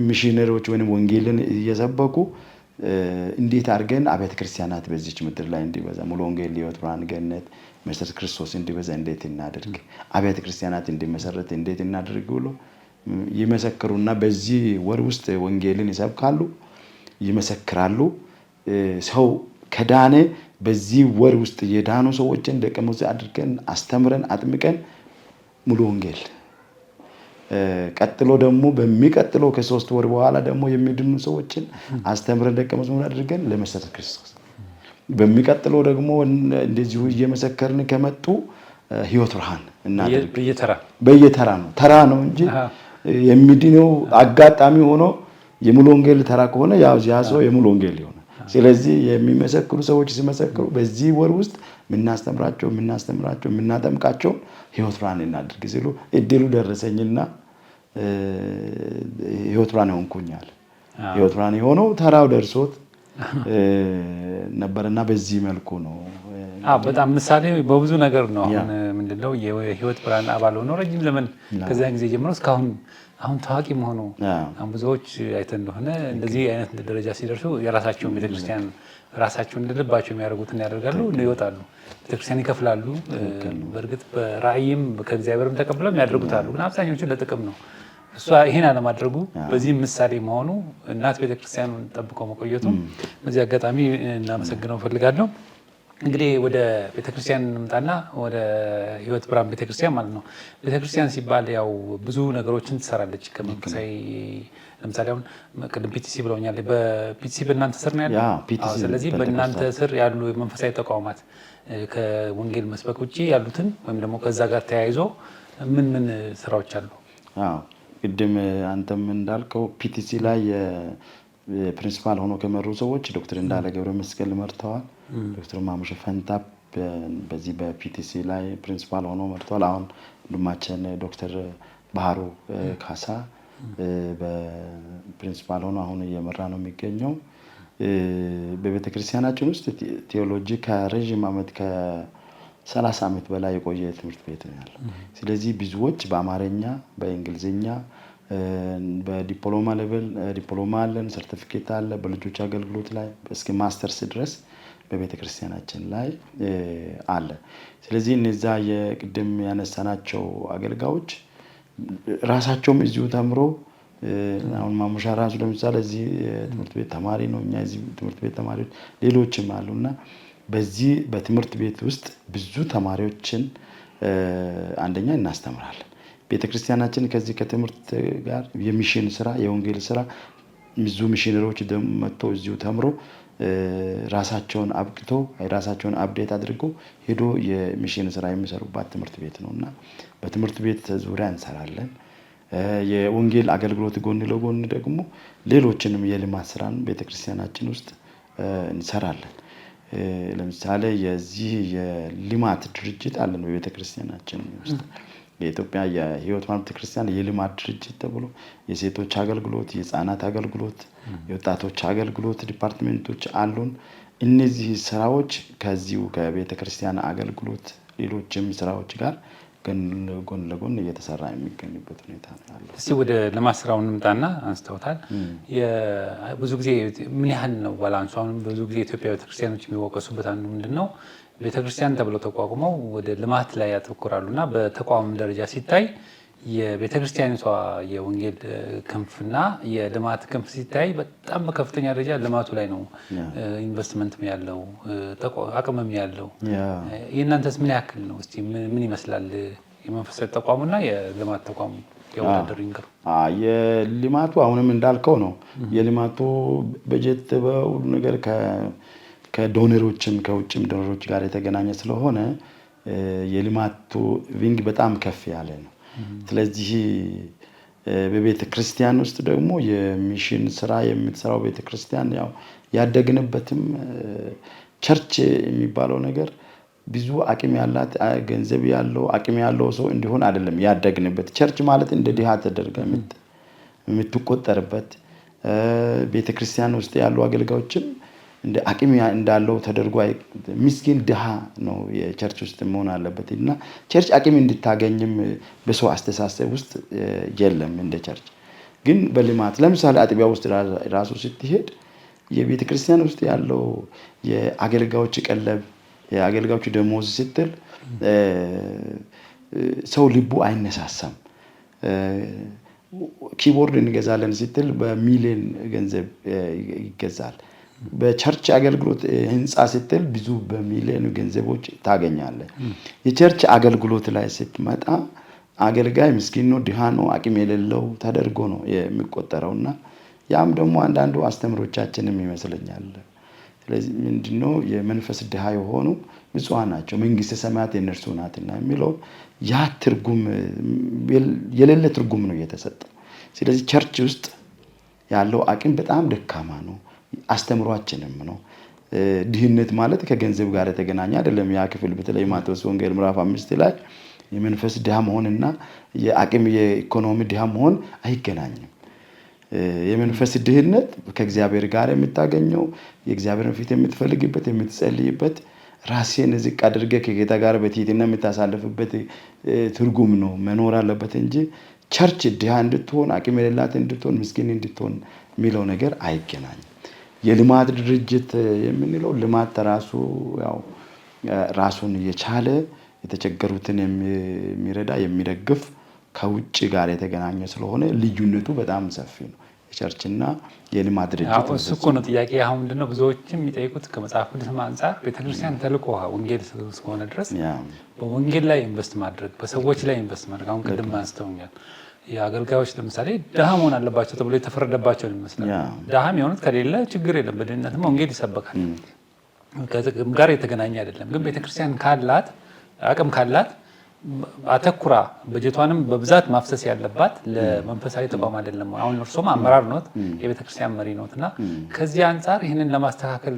ሚሽነሪዎች ወይም ወንጌልን እየሰበኩ እንዴት አድርገን አብያተ ክርስቲያናት በዚች ምድር ላይ እንዲበዛ ሙሉ ወንጌል፣ ሕይወት ብርሃን፣ ገነት፣ መሰረት ክርስቶስ እንዲበዛ እንዴት እናድርግ፣ አብያተ ክርስቲያናት እንዲመሰረት እንዴት እናድርግ ብሎ ይመሰክሩና በዚህ ወር ውስጥ ወንጌልን ይሰብካሉ፣ ይመሰክራሉ። ሰው ከዳነ በዚህ ወር ውስጥ የዳኑ ሰዎችን ደቀ መዝሙር አድርገን አስተምረን አጥምቀን ሙሉ ወንጌል ቀጥሎ ደግሞ በሚቀጥለው ከ3 ወር በኋላ ደግሞ የሚድኑ ሰዎችን አስተምረን ደቀ መዝሙር አድርገን ለመሰረት ክርስቶስ በሚቀጥለው ደግሞ እንደዚሁ እየመሰከርን ከመጡ ሕይወት ብርሃን እናድርግ። በየተራ ነው፣ ተራ ነው እንጂ የሚድነው አጋጣሚ ሆኖ የሙሉ ወንጌል ተራ ከሆነ ያው ያ ሰው የሙሉ ወንጌል ይሆናል። ስለዚህ የሚመሰክሩ ሰዎች ሲመሰክሩ በዚህ ወር ውስጥ የምናስተምራቸው የምናስተምራቸው የምናጠምቃቸው ሕይወት ብርሃን እናድርግ ሲሉ እድሉ ደረሰኝና ሕይወት ብርሃን ሆንኩኛል። ሕይወት ብርሃን የሆነው ተራው ደርሶት ነበርና በዚህ መልኩ ነው። በጣም ምሳሌ በብዙ ነገር ነው። አሁን ምንድነው የሕይወት ብርሃን አባል ሆኖ ረጅም ዘመን ከዚያን ጊዜ ጀምሮ እስካሁን አሁን ታዋቂ መሆኑ አሁን ብዙዎች አይተን እንደሆነ እንደዚህ አይነት ደረጃ ሲደርሱ የራሳቸውን ቤተክርስቲያን ራሳቸውን እንደልባቸው የሚያደርጉትን ያደርጋሉ፣ ይወጣሉ፣ ቤተክርስቲያን ይከፍላሉ። በእርግጥ በራእይም ከእግዚአብሔርም ተቀብለው ያደርጉታሉ፣ ግን አብዛኞቹ ለጥቅም ነው። እሷ ይሄን አለማድረጉ በዚህም ምሳሌ መሆኑ እናት ቤተክርስቲያኑን ጠብቆ መቆየቱ በዚህ አጋጣሚ እናመሰግነው እፈልጋለሁ። እንግዲህ ወደ ቤተክርስቲያን እንምጣና ወደ ሕይወት ብርሃን ቤተክርስቲያን ማለት ነው። ቤተክርስቲያን ሲባል ያው ብዙ ነገሮችን ትሰራለች። ከመንፈሳዊ ለምሳሌ አሁን ቅድም PTC ብለውኛል። በ PTC በእናንተ ስር ነው ያለው። ስለዚህ በእናንተ ስር ያሉ የመንፈሳዊ ተቋማት ከወንጌል መስበክ ውጭ ያሉትን ወይም ደግሞ ከዛ ጋር ተያይዞ ምን ምን ስራዎች አሉ? አዎ ቅድም አንተም እንዳልከው PTC ላይ principal ሆኖ ከመሩ ሰዎች ዶክተር እንዳለ ገብረ መስቀል መርተዋል። ዶክተር ማሙሸ ፈንታ በዚህ በ PTC ላይ principal ሆኖ መርተዋል። አሁን ወንድማችን ዶክተር ባህሩ ካሳ በ principal ሆኖ አሁን እየመራ ነው የሚገኘው። በቤተ ክርስቲያናችን ውስጥ ቴዎሎጂ ከረዥም ዓመት ከ30 ዓመት በላይ የቆየ ትምህርት ቤት ነው ያለው። ስለዚህ ብዙዎች በአማርኛ፣ በእንግሊዝኛ በዲፕሎማ level ዲፕሎማ አለን፣ ሰርቲፊኬት አለ። በልጆች አገልግሎት ላይ እስከ ማስተርስ ድረስ በቤተ ክርስቲያናችን ላይ አለ። ስለዚህ እነዛ የቅድም ያነሳናቸው አገልጋዮች ራሳቸውም እዚሁ ተምሮ አሁን ማሙሻ ራሱ ለምሳሌ እዚህ ትምህርት ቤት ተማሪ ነው። እኛ እዚህ ትምህርት ቤት ተማሪዎች ሌሎችም አሉ እና በዚህ በትምህርት ቤት ውስጥ ብዙ ተማሪዎችን አንደኛ እናስተምራለን። ቤተክርስቲያናችን ከዚህ ከትምህርት ጋር የ mission ስራ የወንጌል ስራ ብዙ ሚሽነሮች መጥተው እዚሁ ተምሮ ራሳቸውን አብቅቶ ራሳቸውን update አድርጎ ሄዶ የ mission ስራ የሚሰሩባት ትምህርት ቤት ነው እና በትምህርት ቤት ዙሪያ እንሰራለን። የወንጌል አገልግሎት ጎን ለጎን ደግሞ ሌሎችንም የልማት ስራን ቤተክርስቲያናችን ውስጥ እንሰራለን። ለምሳሌ የዚህ የልማት ድርጅት አለን በቤተክርስቲያናችን ውስጥ የኢትዮጵያ የሕይወት ብርሃን ቤተክርስቲያን የልማት ድርጅት ተብሎ የሴቶች አገልግሎት፣ የህፃናት አገልግሎት፣ የወጣቶች አገልግሎት department ኦች አሉን። እነዚህ ስራዎች ከዚሁ ከቤተክርስቲያን አገልግሎት ሌሎችም ስራዎች ጋር ጎን ለጎን እየተሰራ የሚገኝበት ሁኔታ ነው ያለው። እስቲ ወደ ልማት ስራው እንምጣና አንስተውታል። ብዙ ጊዜ ምን ያህል ነው balance ኡ? አሁን ብዙ ጊዜ የኢትዮጵያ ቤተክርስቲያኖች የሚወቀሱበት አንዱ ምንድን ነው ቤተክርስቲያን ተብለው ተቋቁመው ወደ ልማት ላይ ያተኩራሉ እና በተቋም ደረጃ ሲታይ የቤተክርስቲያኒቷ የወንጌል ክንፍና የልማት ክንፍ ሲታይ በጣም በከፍተኛ ደረጃ ልማቱ ላይ ነው ኢንቨስትመንትም ያለው አቅምም ያለው። የእናንተስ ምን ያክል ነው? እስቲ ምን ይመስላል የመንፈሳዊ ተቋሙና የልማት ተቋሙ ያወዳደሩ ይንገሩ። የልማቱ አሁንም እንዳልከው ነው። የልማቱ በጀት በሁሉ ነገር ከ donor ኦችም ከውጭም donor ኦች ጋር የተገናኘ ስለሆነ የልማቱ wing በጣም ከፍ ያለ ነው። ስለዚህ በቤተ ክርስቲያን ውስጥ ደግሞ የ mission ስራ የምትሰራው ቤተ ክርስቲያን ያው ያደግንበትም church የሚባለው ነገር ብዙ አቅም ያላት ገንዘብ ያለው አቅም ያለው ሰው እንዲሆን አይደለም ያደግንበት። church ማለት እንደ ድሃ ተደርጋ የምትቆጠርበት ቤተ ክርስቲያን ውስጥ ያሉ አገልጋዮችም እንደ አቅም እንዳለው ተደርጎ ምስኪን ድሃ ነው የ church ውስጥ መሆን አለበት እና church አቅም እንድታገኝም በሰው አስተሳሰብ ውስጥ የለም። እንደ church ግን በልማት ለምሳሌ አጥቢያ ውስጥ ራሱ ስትሄድ የቤተ ክርስቲያን ውስጥ ያለው የአገልጋዮች ቀለብ የአገልጋዮች ደሞዝ ስትል ሰው ልቡ አይነሳሳም። keyboard እንገዛለን ስትል በሚሊዮን ገንዘብ ይገዛል። በ church አገልግሎት ህንፃ ስትል ብዙ በሚሊዮን ገንዘቦች ታገኛለህ። የ church አገልግሎት ላይ ስትመጣ አገልጋይ ምስኪን ነው፣ ድሃ ነው፣ አቅም የሌለው ተደርጎ ነው የሚቆጠረው እና ያም ደግሞ አንዳንዱ አስተምሮቻችንም ይመስለኛል። ስለዚህ ምንድነው የመንፈስ ድሃ የሆኑ ብፁዓን ናቸው መንግስተ ሰማያት የእነርሱ ናትና የሚለው ያ ትርጉም የሌለ ትርጉም ነው እየተሰጠው። ስለዚህ church ውስጥ ያለው አቅም በጣም ደካማ ነው። አስተምሯችንም ነው። ድህነት ማለት ከገንዘብ ጋር የተገናኘ አይደለም። ያ ክፍል በተለይ ማቴዎስ ወንጌል ምዕራፍ 5 ላይ የመንፈስ ድሃ መሆንና የአቅም የኢኮኖሚ ድሃ መሆን አይገናኝም። የመንፈስ ድህነት ከእግዚአብሔር ጋር የምታገኘው የእግዚአብሔርን ፊት የምትፈልግበት የምትጸልይበት፣ ራሴን ዝቅ አድርገህ ከጌታ ጋር በትህትና የምታሳልፍበት ትርጉም ነው መኖር አለበት እንጂ church ድሃ እንድትሆን፣ አቅም የሌላት እንድትሆን፣ ምስኪን እንድትሆን የሚለው ነገር አይገናኝም። የልማት ድርጅት የምንለው ልማት ራሱ ያው ራሱን የቻለ የተቸገሩትን የሚረዳ የሚደግፍ ከውጭ ጋር የተገናኘ ስለሆነ ልዩነቱ በጣም ሰፊ ነው። የ church ና የልማት ድርጅት እሱ እኮ ነው ጥያቄ። አሁን ምንድነው ብዙዎችም የሚጠይቁት ከመጽሐፍ ቅዱስ አንጻር ቤተክርስቲያን ተልእኮ ወንጌል እስከሆነ ድረስ በወንጌል ላይ invest ማድረግ፣ በሰዎች ላይ invest ማድረግ አሁን ቅድም አንስተውኛል። የአገልጋዮች ለምሳሌ ድሃ መሆን አለባቸው ተብሎ የተፈረደባቸው ይመስላል። ድሃም የሆኑት ከሌለ ችግር የለም፣ በድህነትም ወንጌል ይሰበካል። ከጥቅም ጋር የተገናኘ አይደለም። ግን ቤተክርስቲያን ካላት አቅም ካላት አተኩራ በጀቷንም በብዛት ማፍሰስ ያለባት ለመንፈሳዊ ተቋም አይደለም። አሁን እርሶም አመራር ኖት፣ የቤተክርስቲያን መሪ ኖት እና ከዚህ አንጻር ይህንን ለማስተካከል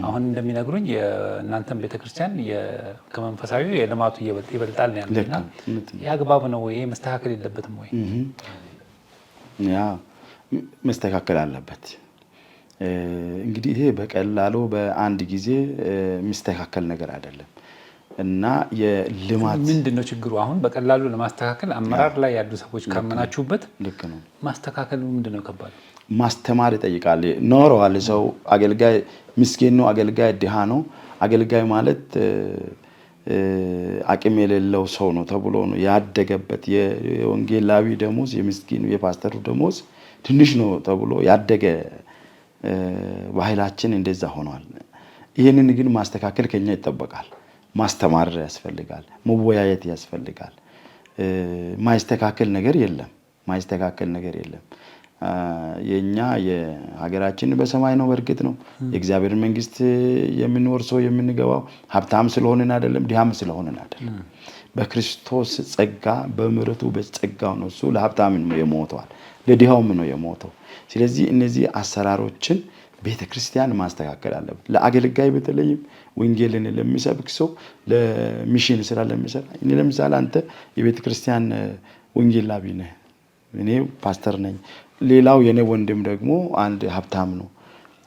አሁን እንደሚነግሩኝ የእናንተን ቤተክርስቲያን ከመንፈሳዊ የልማቱ ይበልጣል ነው ያሉት እና የአግባብ ነው ወይ? መስተካከል የለበትም ወይ? ያ መስተካከል አለበት። እንግዲህ ይሄ በቀላሉ በአንድ ጊዜ የሚስተካከል ነገር አይደለም። እና የልማት ምንድን ነው ችግሩ? አሁን በቀላሉ ለማስተካከል አመራር ላይ ያሉ ሰዎች ካመናችሁበት ልክ ነው። ማስተካከሉ ምንድን ነው ከባድ? ማስተማር ይጠይቃል። ኖረዋል ሰው አገልጋይ ምስኪን ነው፣ አገልጋይ ድሃ ነው። አገልጋይ ማለት አቅም የሌለው ሰው ነው ተብሎ ነው ያደገበት። የወንጌላዊ ደሞዝ የምስኪኑ የፓስተሩ ደሞዝ ትንሽ ነው ተብሎ ያደገ ባህላችን እንደዛ ሆኗል። ይህንን ግን ማስተካከል ከኛ ይጠበቃል። ማስተማር ያስፈልጋል። መወያየት ያስፈልጋል። ማይስተካከል ነገር የለም። ማይስተካከል ነገር የለም። የኛ የሀገራችን በሰማይ ነው። በእርግጥ ነው የእግዚአብሔር መንግስት የምንወርሰው የምንገባው ሀብታም ስለሆንን አይደለም፣ ድሃም ስለሆንን አይደለም። በክርስቶስ ጸጋ በምሕረቱ በጸጋው ነው። እሱ ለሀብታም ነው የሞተዋል፣ ለድሃውም ነው የሞተው። ስለዚህ እነዚህ አሰራሮችን ቤተ ክርስቲያን ማስተካከል አለበት። ለአገልጋይ በተለይም ወንጌልን ለሚሰብክ ሰው ለ mission ስራ ለሚሰራ እኔ ለምሳሌ አንተ የቤተ ክርስቲያን ወንጌላዊ ነህ፣ እኔ ፓስተር ነኝ። ሌላው የኔ ወንድም ደግሞ አንድ ሀብታም ነው።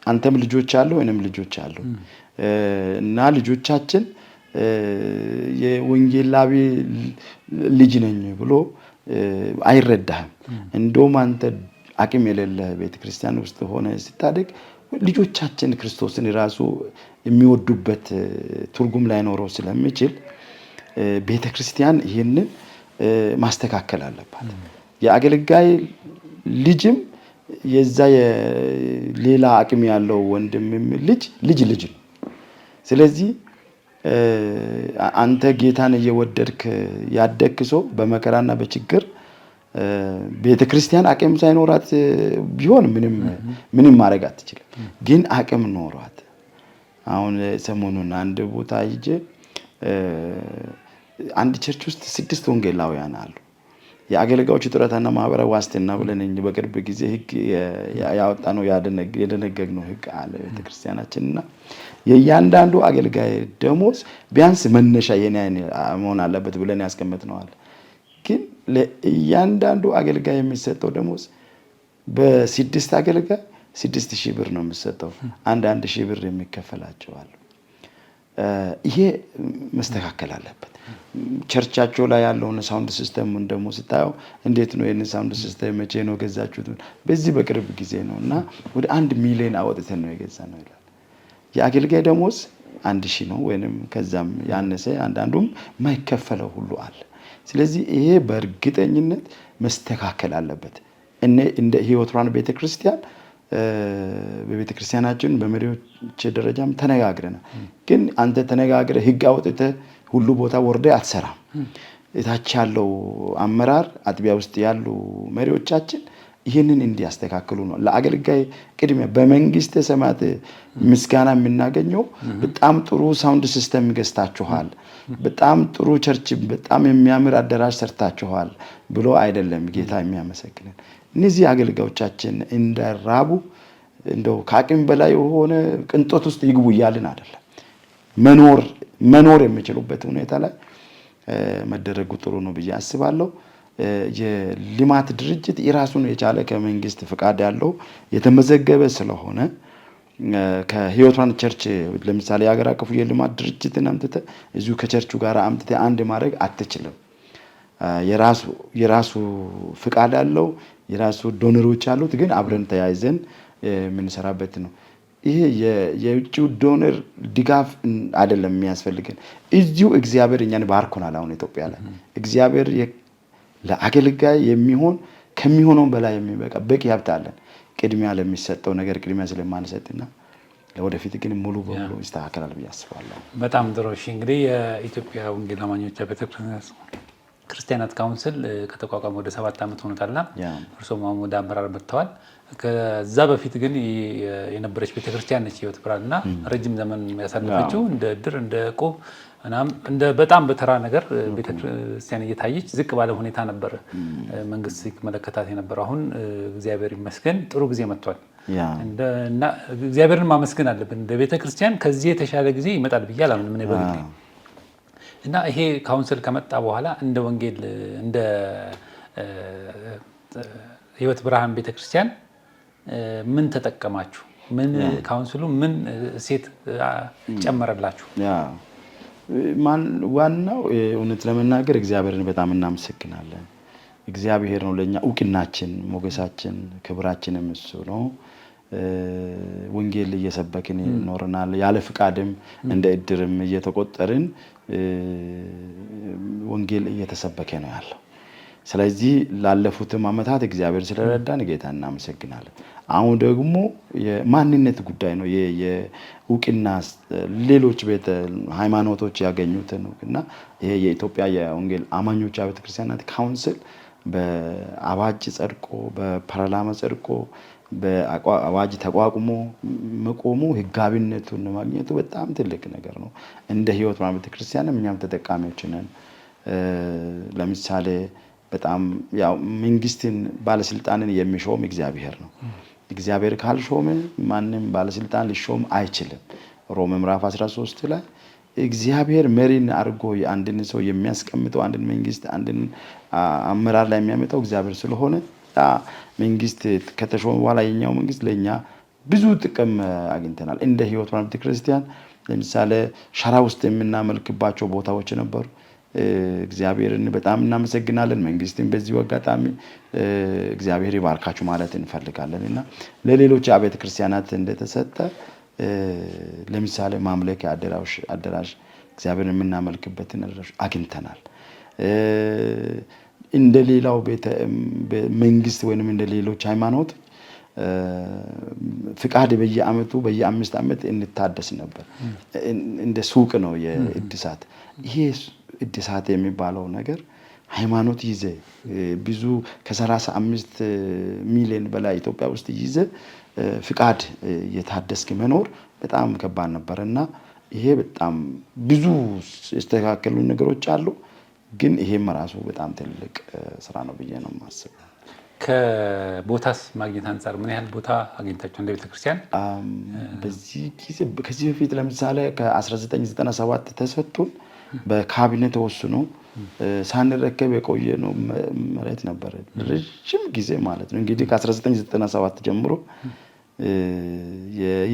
አንተም ልጆች አሉ፣ እኔም ልጆች አሉ እና ልጆቻችን የወንጌላዊ ልጅ ነኝ ብሎ አይረዳህም። እንደውም አንተ አቅም የሌለህ ቤተክርስቲያን ውስጥ ሆነ ስታደግ ልጆቻችን ክርስቶስን ራሱ የሚወዱበት ትርጉም ላይኖረው ስለሚችል ቤተክርስቲያን ይህንን ማስተካከል አለባት። የአገልጋይ ልጅም የዛ ሌላ አቅም ያለው ወንድምም ልጅ ልጅ ልጅ ነው። ስለዚህ አንተ ጌታን እየወደድክ ያደግክ ሰው በመከራና በችግር ቤተክርስቲያን አቅም ሳይኖራት ቢሆን ምንም ምንም ማድረግ አትችልም። ግን አቅም ኖሯት አሁን ሰሞኑን አንድ ቦታ ሂጄ አንድ church ውስጥ 6 ወንጌላውያን አሉ። የአገልጋዮች ጡረታና ማህበራዊ ዋስትና ብለን በቅርብ ጊዜ ህግ ያወጣነው የደነገግነው ህግ አለ ቤተክርስቲያናችን እና የእያንዳንዱ አገልጋይ ደሞዝ ቢያንስ መነሻ የኔ መሆን አለበት ብለን ያስቀመጥነው አለ። ግን ለእያንዳንዱ አገልጋይ የሚሰጠው ደሞዝ በ6 አገልጋይ 6,000 ብር ነው የሚሰጠው። 1,000 ብር የሚከፈላቸው አሉ። ይሄ መስተካከል አለበት። church ኣቸው ላይ ያለውን sound system ኡን ደግሞ ስታየው እንዴት ነው ይሄንን sound system መቼ ነው ገዛችሁት? በዚህ በቅርብ ጊዜ ነው እና ወደ 1 ሚሊዮን አወጥተን ነው የገዛነው ይላል። የአገልጋይ ደሞዝ 1,000 ነው ወይንም ከዛም ያነሰ፣ አንዳንዱም የማይከፈለው ሁሉ አለ። ስለዚህ ይሄ በእርግጠኝነት መስተካከል አለበት። እኔ እንደ ህይወት ብርሃን ቤተክርስቲያን በቤተክርስቲያናችን በመሪዎች ደረጃም ተነጋግረናል። ግን አንተ ተነጋግረህ ህግ አውጥተህ ሁሉ ቦታ ወርደህ አትሰራም። እታች ያለው አመራር አጥቢያ ውስጥ ያሉ መሪዎቻችን ይህንን እንዲያስተካክሉ ነው። ለአገልጋይ ቅድሚያ በመንግስተ ሰማያት ምስጋና የምናገኘው በጣም ጥሩ sound system ገዝታችኋል፣ በጣም ጥሩ church፣ በጣም የሚያምር አዳራሽ ሰርታችኋል ብሎ አይደለም ጌታ የሚያመሰግነን። እነዚህ አገልጋዮቻችን እንዳይራቡ እንደው ከአቅም በላይ የሆነ ቅንጦት ውስጥ ይግቡ እያልን አይደለም። መኖር የሚችሉበት ሁኔታ ላይ መደረጉ ጥሩ ነው ብዬ አስባለሁ። የልማት ድርጅት የራሱን የቻለ ከመንግስት ፍቃድ ያለው የተመዘገበ ስለሆነ ከህይወት ብርሃን church ለምሳሌ የሀገር አቀፉ የልማት ድርጅትን አምጥተህ እዚሁ ከቸርቹ ጋር አምጥተህ አንድ ማድረግ አትችልም። የራሱ ፍቃድ አለው፣ የራሱ donor ኦች አሉት። ግን አብረን ተያይዘን የምንሰራበት ነው። ይሄ የውጭው donor ድጋፍ አይደለም የሚያስፈልገን። እዚሁ እግዚአብሔር እኛን ባርኮናል። አሁን ኢትዮጵያ ላይ እግዚአብሔር ለአገልጋይ የሚሆን ከሚሆነው በላይ የሚበቃ በቂ ሀብት አለን። ቅድሚያ ለሚሰጠው ነገር ቅድሚያ ስለማንሰጥና ለወደፊት ግን ሙሉ በሙሉ ይስተካከላል ብዬ አስባለሁ። በጣም ጥሩ። እሺ እንግዲህ የኢትዮጵያ ወንጌል አማኞች ቤተክርስቲያናት council ከተቋቋመ ወደ 7 ዓመት ሆኖታልና እርሶም አሁን ወደ አመራር መጥተዋል። ከዛ በፊት ግን የነበረች ቤተክርስቲያን ነች ህይወት ብርሃን እና ረጅም ዘመን ያሳለፈችው እንደ እድር እንደ እቁብ እንደ በጣም በተራ ነገር ቤተክርስቲያን እየታየች ዝቅ ባለ ሁኔታ ነበር መንግስት ሲመለከታት የነበረው። አሁን እግዚአብሔር ይመስገን ጥሩ ጊዜ መጥቷል። እና እግዚአብሔርን ማመስገን አለብን። እንደ ቤተክርስቲያን ከዚህ የተሻለ ጊዜ ይመጣል ብዬ አላምንም እኔ በግሌ። እና ይሄ council ከመጣ በኋላ እንደ ወንጌል እንደ ህይወት ብርሃን ቤተክርስቲያን ምን ተጠቀማችሁ? ምን council ኡ ምን እሴት ጨመረላችሁ? ዋናው እውነት ለመናገር እግዚአብሔርን በጣም እናመሰግናለን። እግዚአብሔር ነው ለኛ እውቅናችን፣ ሞገሳችን፣ ክብራችንም እሱ ነው። ወንጌል እየሰበክን ኖረናል። ያለ ፍቃድም እንደ እድርም እየተቆጠርን ወንጌል እየተሰበከ ነው ያለው። ስለዚህ ላለፉትም አመታት እግዚአብሔር ስለረዳን ጌታ እናመሰግናለን። አሁን ደግሞ የማንነት ጉዳይ ነው። የእውቅና ሌሎች ቤተ ሃይማኖቶች ያገኙትን እውቅና ይሄ የኢትዮጵያ የወንጌል አማኞች አብያተ ክርስቲያናት council በአዋጅ ጸድቆ በፓርላማ ጸድቆ በአዋጅ ተቋቁሞ መቆሙ ህጋዊነቱን ማግኘቱ በጣም ትልቅ ነገር ነው። እንደ ህይወት ብርሃን ቤተክርስቲያንም እኛም ተጠቃሚዎች ነን። ለምሳሌ በጣም ያው መንግስትን ባለስልጣንን የሚሾም እግዚአብሔር ነው። እግዚአብሔር ካልሾመ ማንም ባለስልጣን ሊሾም አይችልም። ሮሜ ምዕራፍ 13 ላይ እግዚአብሔር መሪን አድርጎ አንድን ሰው የሚያስቀምጠው አንድን መንግስት አንድን አመራር ላይ የሚያመጣው እግዚአብሔር ስለሆነ መንግስት ከተሾመ በኋላ የኛው መንግስት ለኛ ብዙ ጥቅም አግኝተናል። እንደ ህይወት ብርሃን ቤተክርስቲያን ለምሳሌ ሸራ ውስጥ የምናመልክባቸው ቦታዎች ነበሩ። እግዚአብሔርን በጣም እናመሰግናለን። መንግስትን በዚሁ አጋጣሚ እግዚአብሔር ይባርካችሁ ማለት እንፈልጋለን። እና ለሌሎች አብያተ ክርስቲያናት እንደተሰጠ ለምሳሌ ማምለኪያ አዳራሽ እግዚአብሔርን የምናመልክበትን አዳራሽ አግኝተናል። እንደ ሌላው ቤተ መንግስት ወይንም እንደ ሌሎች ሃይማኖት ፍቃድ በየአመቱ በየ5 ዓመት እንታደስ ነበር። እንደ ሱቅ ነው የእድሳት። ይሄ እድሳት የሚባለው ነገር ሃይማኖት ይዘ ብዙ ከ35 ሚሊዮን በላይ ኢትዮጵያ ውስጥ ይዘ ፍቃድ የታደስክ መኖር በጣም ከባድ ነበር እና ይሄ በጣም ብዙ የተስተካከሉ ነገሮች አሉ፣ ግን ይሄም ራሱ በጣም ትልቅ ስራ ነው ብዬ ነው የማስበው። ከቦታስ ማግኘት አንጻር ምን ያህል ቦታ አግኝታችሁ እንደ ቤተክርስቲያን? በዚህ ጊዜ ከዚህ በፊት ለምሳሌ ከ1997 ተሰጥቶን በካቢኔ ተወስኖ ሳንረከብ የቆየ ነው መሬት ነበር ረጅም ጊዜ ማለት ነው። እንግዲህ ከ1997 ጀምሮ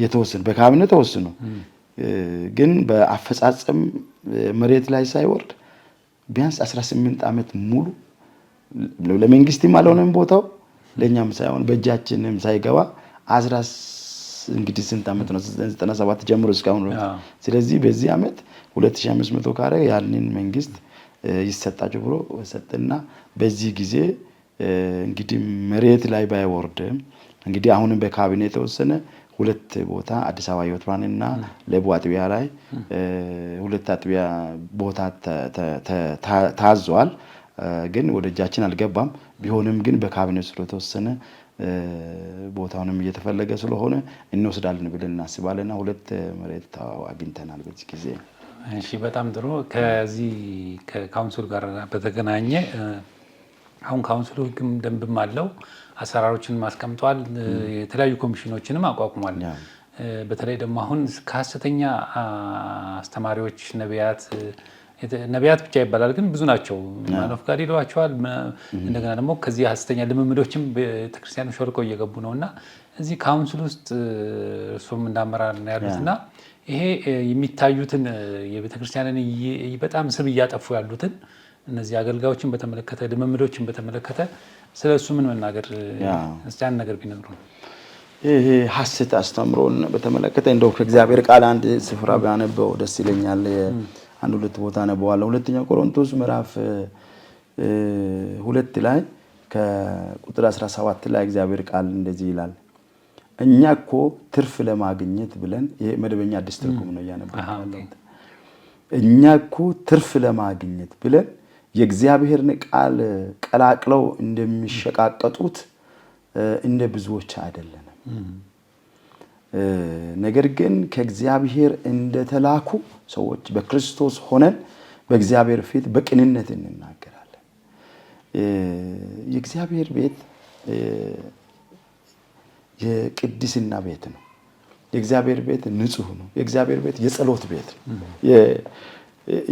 የተወሰነ በካቢኔ ተወስኖ ግን በአፈጻጸም መሬት ላይ ሳይወርድ ቢያንስ 18 ዓመት ሙሉ ለመንግስትም አልሆነም ቦታው ለእኛም ሳይሆን በእጃችንም ሳይገባ እንግዲህ ስንት ዓመት ነው? 97 ጀምሮ እስካሁን። ስለዚህ በዚህ ዓመት 2500 ካሬ ያንን መንግስት ይሰጣቸው ብሎ ሰጥና በዚህ ጊዜ እንግዲህ መሬት ላይ ባይወርድም እንግዲህ አሁንም በካቢኔ የተወሰነ ሁለት ቦታ አዲስ አበባ ሕይወት ብርሃንና ለቡ አጥቢያ ላይ ሁለት አጥቢያ ቦታ ታዟል። ግን ወደ እጃችን አልገባም። ቢሆንም ግን በካቢኔ ስለተወሰነ ቦታውንም እየተፈለገ ስለሆነ እንወስዳለን ብለን እናስባለንና ሁለት መሬት አግኝተናል በዚህ ጊዜ። እሺ፣ በጣም ጥሩ። ከዚህ ከ council ጋር በተገናኘ አሁን council ኡ ሕግም ደንብም አለው፣ አሰራሮችን አስቀምጧል፣ የተለያዩ ኮሚሽኖችንም አቋቁሟል። በተለይ ደግሞ አሁን ከሀሰተኛ አስተማሪዎች ነቢያት ነቢያት ብቻ ይባላል፣ ግን ብዙ ናቸው። Man of God ይሏቸዋል። እንደገና ደግሞ ከዚህ ሀሰተኛ ልምምዶችም ቤተክርስቲያኑ ሾልከው እየገቡ ነው እና እዚህ council ውስጥ እርሱም እንዳመራር ነው ያሉት እና ይሄ የሚታዩትን የቤተክርስቲያንን በጣም ስም እያጠፉ ያሉትን እነዚህ አገልጋዮችን በተመለከተ ልምምዶችን በተመለከተ ስለ እሱ ምን መናገር እስኪ አንድ ነገር ቢነግሩ። ይሄ ሀሰት አስተምሮን በተመለከተ እንደው ከእግዚአብሔር ቃል አንድ ስፍራ ቢያነበው ደስ ይለኛል። አንድ ሁለት ቦታ አነበዋለሁ። ሁለተኛ ቆሮንቶስ ምዕራፍ 2 ላይ ከቁጥር 17 ላይ እግዚአብሔር ቃል እንደዚህ ይላል፣ እኛ እኮ ትርፍ ለማግኘት ብለን፣ ይሄ መደበኛ አዲስ ትርጉም ነው እያነበብኩ ያለሁት። እኛ እኮ ትርፍ ለማግኘት ብለን የእግዚአብሔርን ቃል ቀላቅለው እንደሚሸቃቀጡት እንደ ብዙዎች አይደለንም። ነገር ግን ከእግዚአብሔር እንደተላኩ ሰዎች በክርስቶስ ሆነን በእግዚአብሔር ፊት በቅንነት እንናገራለን። የእግዚአብሔር ቤት የቅድስና ቤት ነው። የእግዚአብሔር ቤት ንጹህ ነው። የእግዚአብሔር ቤት የጸሎት ቤት ነው።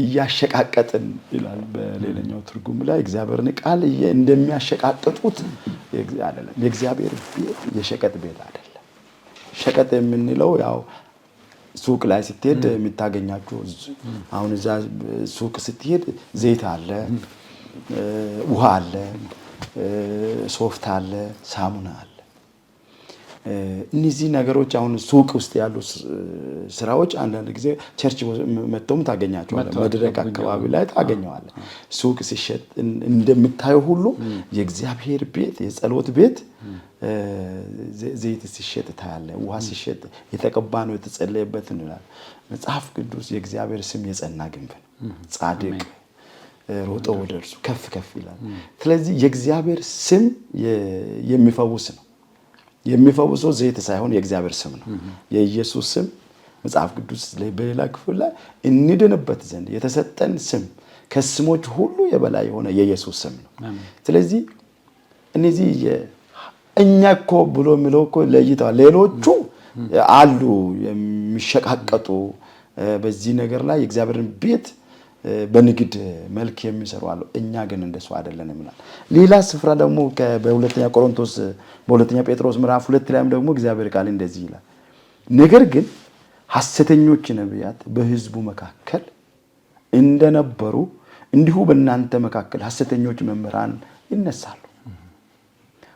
እያሸቃቀጥን ይላል በሌላኛው ትርጉም ላይ እግዚአብሔርን ቃል እንደሚያሸቃቅጡት አይደለም። የእግዚአብሔር ቤት የሸቀጥ ቤት አይደለም። ሸቀጥ የምንለው ያው ሱቅ ላይ ስትሄድ የምታገኛቸው፣ አሁን እዛ ሱቅ ስትሄድ ዘይት አለ፣ ውሃ አለ፣ ሶፍት አለ፣ ሳሙና አለ። እነዚህ ነገሮች አሁን ሱቅ ውስጥ ያሉ ስራዎች አንዳንድ ጊዜ church መጥተውም ታገኛቸዋለህ። መድረክ አካባቢ ላይ ታገኘዋለህ። ሱቅ ሲሸጥ እንደምታየው ሁሉ የእግዚአብሔር ቤት የጸሎት ቤት ዘይት ሲሸጥ ታያለህ። ውሃ ሲሸጥ የተቀባ ነው የተጸለየበት ይላል መጽሐፍ ቅዱስ። የእግዚአብሔር ስም የጸና ግንብ ነው። ጻድቅ ሮጦ ወደ እርሱ ከፍ ከፍ ይላል። ስለዚህ የእግዚአብሔር ስም የሚፈውስ ነው። የሚፈውሰው ዘይት ሳይሆን የእግዚአብሔር ስም ነው። የኢየሱስ ስም መጽሐፍ ቅዱስ በሌላ ክፍል ላይ እንድንበት ዘንድ የተሰጠን ስም ከስሞች ሁሉ የበላይ የሆነ የኢየሱስ ስም ነው። ስለዚህ እነዚህ እኛ እኮ ብሎ የሚለው እኮ ለይተዋል። ሌሎቹ አሉ የሚሸቃቀጡ በዚህ ነገር ላይ የእግዚአብሔርን ቤት በንግድ መልክ የሚሰሩ አሉ። እኛ ግን እንደሱ አይደለንም ይላል። ሌላ ስፍራ ደግሞ በሁለተኛ ቆሮንቶስ በሁለተኛ ጴጥሮስ ምዕራፍ 2 ላይም ደግሞ እግዚአብሔር ቃል እንደዚህ ይላል፣ ነገር ግን ሐሰተኞች ነቢያት በሕዝቡ መካከል እንደነበሩ እንዲሁ በእናንተ መካከል ሐሰተኞች መምህራን ይነሳሉ።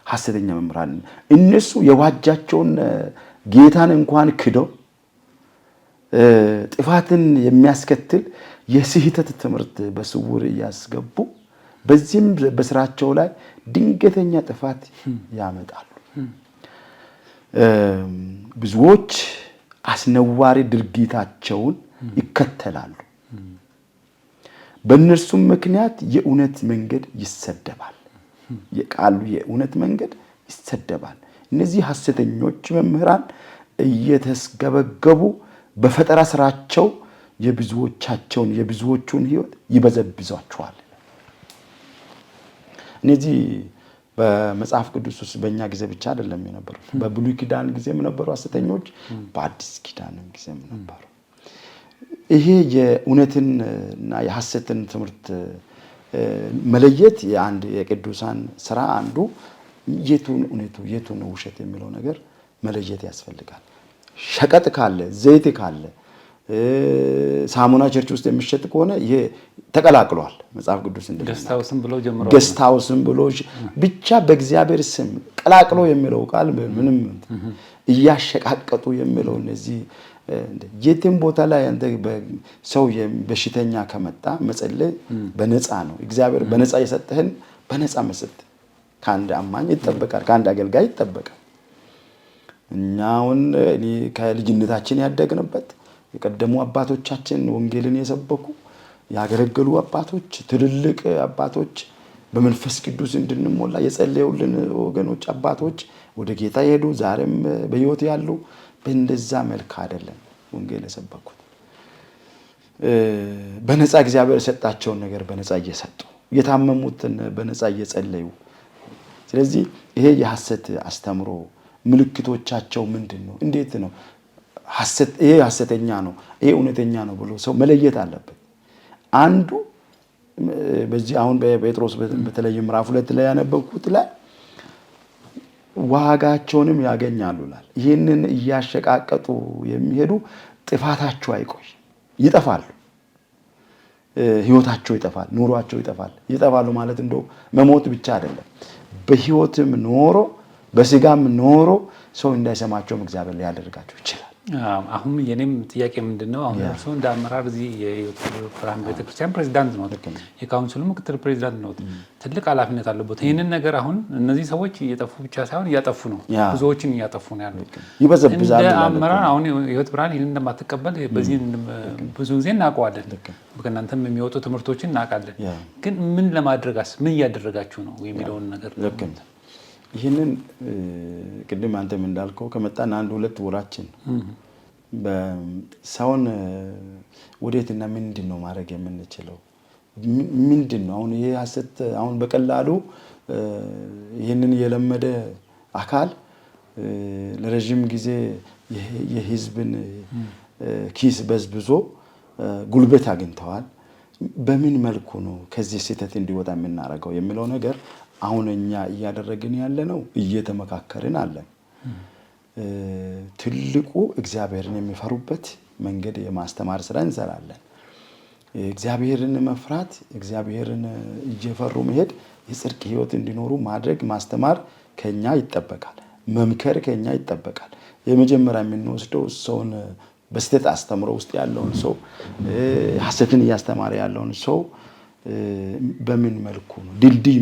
ሐሰተኛ መምህራን እነሱ የዋጃቸውን ጌታን እንኳን ክደው ጥፋትን የሚያስከትል የስህተት ትምህርት በስውር እያስገቡ በዚህም በስራቸው ላይ ድንገተኛ ጥፋት ያመጣሉ። ብዙዎች አስነዋሪ ድርጊታቸውን ይከተላሉ። በእነርሱም ምክንያት የእውነት መንገድ ይሰደባል። የቃሉ የእውነት መንገድ ይሰደባል። እነዚህ ሐሰተኞች መምህራን እየተስገበገቡ በፈጠራ ስራቸው የብዙዎቻቸውን የብዙዎቹን ሕይወት ይበዘብዟቸዋል። እነዚህ በመጽሐፍ ቅዱስ ውስጥ በእኛ ጊዜ ብቻ አይደለም የነበሩት። በብሉይ ኪዳን ጊዜም ነበሩ ሐሰተኞች፣ በአዲስ ኪዳንም ጊዜም ነበሩ። ይሄ የእውነትን እና የሐሰትን ትምህርት መለየት የአንድ የቅዱሳን ስራ አንዱ የቱን እውነቱ የቱን ውሸት የሚለው ነገር መለየት ያስፈልጋል። ሸቀጥ ካለ፣ ዘይት ካለ፣ ሳሙና church ውስጥ የሚሸጥ ከሆነ ይሄ ተቀላቅሏል። መጽሐፍ ቅዱስ guest house ም ብሎ ብቻ በእግዚአብሔር ስም ቀላቅሎ የሚለው ቃል ምንም እያሸቃቀጡ የሚለው እነዚህ የትም ቦታ ላይ አንተ ሰው በሽተኛ ከመጣ መጸለይ በነፃ ነው። እግዚአብሔር በነፃ የሰጠህን በነፃ መስጠት ከአንድ አማኝ ይጠበቃል፣ ከአንድ አገልጋይ ይጠበቃል። እኛ አሁን ከልጅነታችን ያደግንበት የቀደሙ አባቶቻችን ወንጌልን የሰበኩ ያገለገሉ አባቶች፣ ትልልቅ አባቶች በመንፈስ ቅዱስ እንድንሞላ የጸለዩልን ወገኖች አባቶች ወደ ጌታ የሄዱ ዛሬም በሕይወት ያሉ በእንደዛ መልክ አይደለም ወንጌል የሰበኩት። በነፃ እግዚአብሔር የሰጣቸውን ነገር በነፃ እየሰጡ የታመሙትን በነፃ እየጸለዩ። ስለዚህ ይሄ የሐሰት አስተምሮ ምልክቶቻቸው ምንድን ነው? እንዴት ነው ይሄ ሐሰተኛ ነው፣ ይሄ እውነተኛ ነው ብሎ ሰው መለየት አለበት። አንዱ በዚህ አሁን በጴጥሮስ በተለይ ምዕራፍ 2 ላይ ያነበብኩት ላይ ዋጋቸውንም ያገኛሉ ይላል። ይህንን እያሸቃቀጡ የሚሄዱ ጥፋታቸው አይቆይ፣ ይጠፋሉ። ህይወታቸው ይጠፋል፣ ኑሯቸው ይጠፋል። ይጠፋሉ ማለት እንደው መሞት ብቻ አይደለም። በህይወትም ኖሮ በስጋም ኖሮ ሰው እንዳይሰማቸውም እግዚአብሔር ሊያደርጋቸው ይችላል። አሁን የኔም ጥያቄ ምንድን ነው፣ አሁን እርስዎ እንደ አመራር እዚህ የሕይወት ብርሃን ቤተክርስቲያን ፕሬዚዳንት ነው፣ የካውንስሉ ምክትል ፕሬዚዳንት ነው፣ ትልቅ ኃላፊነት አለበት። ይህንን ነገር አሁን እነዚህ ሰዎች እየጠፉ ብቻ ሳይሆን እያጠፉ ነው፣ ብዙዎችን እያጠፉ ነው ያሉት። ይበዘብዛሉ። እንደ አመራር አሁን የሕይወት ብርሃን ይህንን እንደማትቀበል በዚህ ብዙ ጊዜ እናውቀዋለን፣ ከእናንተም የሚወጡ ትምህርቶችን እናውቃለን። ግን ምን ለማድረጋስ ምን እያደረጋችሁ ነው የሚለውን ነገር ይህንን ቅድም አንተም እንዳልከው ከመጣን 1-2 ወራችን ሰውን ወዴትና ምንድን ነው ማድረግ የምንችለው? ምንድን ነው አሁን ይሄ ሐሰት አሁን በቀላሉ ይህንን የለመደ አካል ለረዥም ጊዜ የህዝብን ኪስ በዝብዞ ጉልበት አግኝተዋል። በምን መልኩ ነው ከዚህ ስህተት እንዲወጣ የምናደርገው የሚለው ነገር አሁን እኛ እያደረግን ያለ ነው፣ እየተመካከርን አለን። ትልቁ እግዚአብሔርን የሚፈሩበት መንገድ የማስተማር ስራ እንሰራለን። እግዚአብሔርን መፍራት፣ እግዚአብሔርን እየፈሩ መሄድ፣ የጽድቅ ህይወት እንዲኖሩ ማድረግ ማስተማር ከኛ ይጠበቃል። መምከር ከኛ ይጠበቃል። የመጀመሪያ የምንወስደው ሰውን በስህተት አስተምሮ ውስጥ ያለውን ሰው፣ ሐሰትን እያስተማረ ያለውን ሰው በምን መልኩ ነው ድልድይ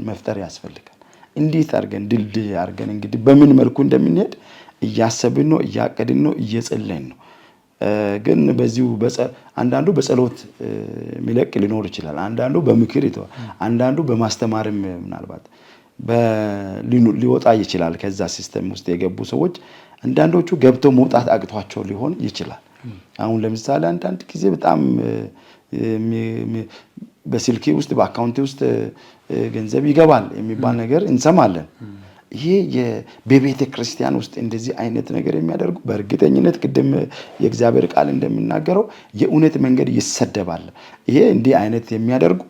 መፍጠር ያስፈልጋል። እንዴት አድርገን ድልድይ አድርገን እንግዲህ በምን መልኩ እንደምንሄድ እያሰብን ነው፣ እያቀድን ነው፣ እየጸለይን ነው። ግን በዚሁ አንዳንዱ በጸሎት የሚለቅ ሊኖር ይችላል። አንዳንዱ በምክር ይተዋል። አንዳንዱ በማስተማርም ምናልባት ሊወጣ ይችላል። ከዛ system ውስጥ የገቡ ሰዎች አንዳንዶቹ ገብተው መውጣት አቅቷቸው ሊሆን ይችላል። አሁን ለምሳሌ አንዳንድ ጊዜ በጣም በስልኬ ውስጥ በ account ኤ ውስጥ ገንዘብ ይገባል የሚባል ነገር እንሰማለን። ይሄ በቤተ ክርስቲያን ውስጥ እንደዚህ አይነት ነገር የሚያደርጉ በእርግጠኝነት ቅድም የእግዚአብሔር ቃል እንደሚናገረው የእውነት መንገድ ይሰደባል። ይሄ እንዲህ አይነት የሚያደርጉ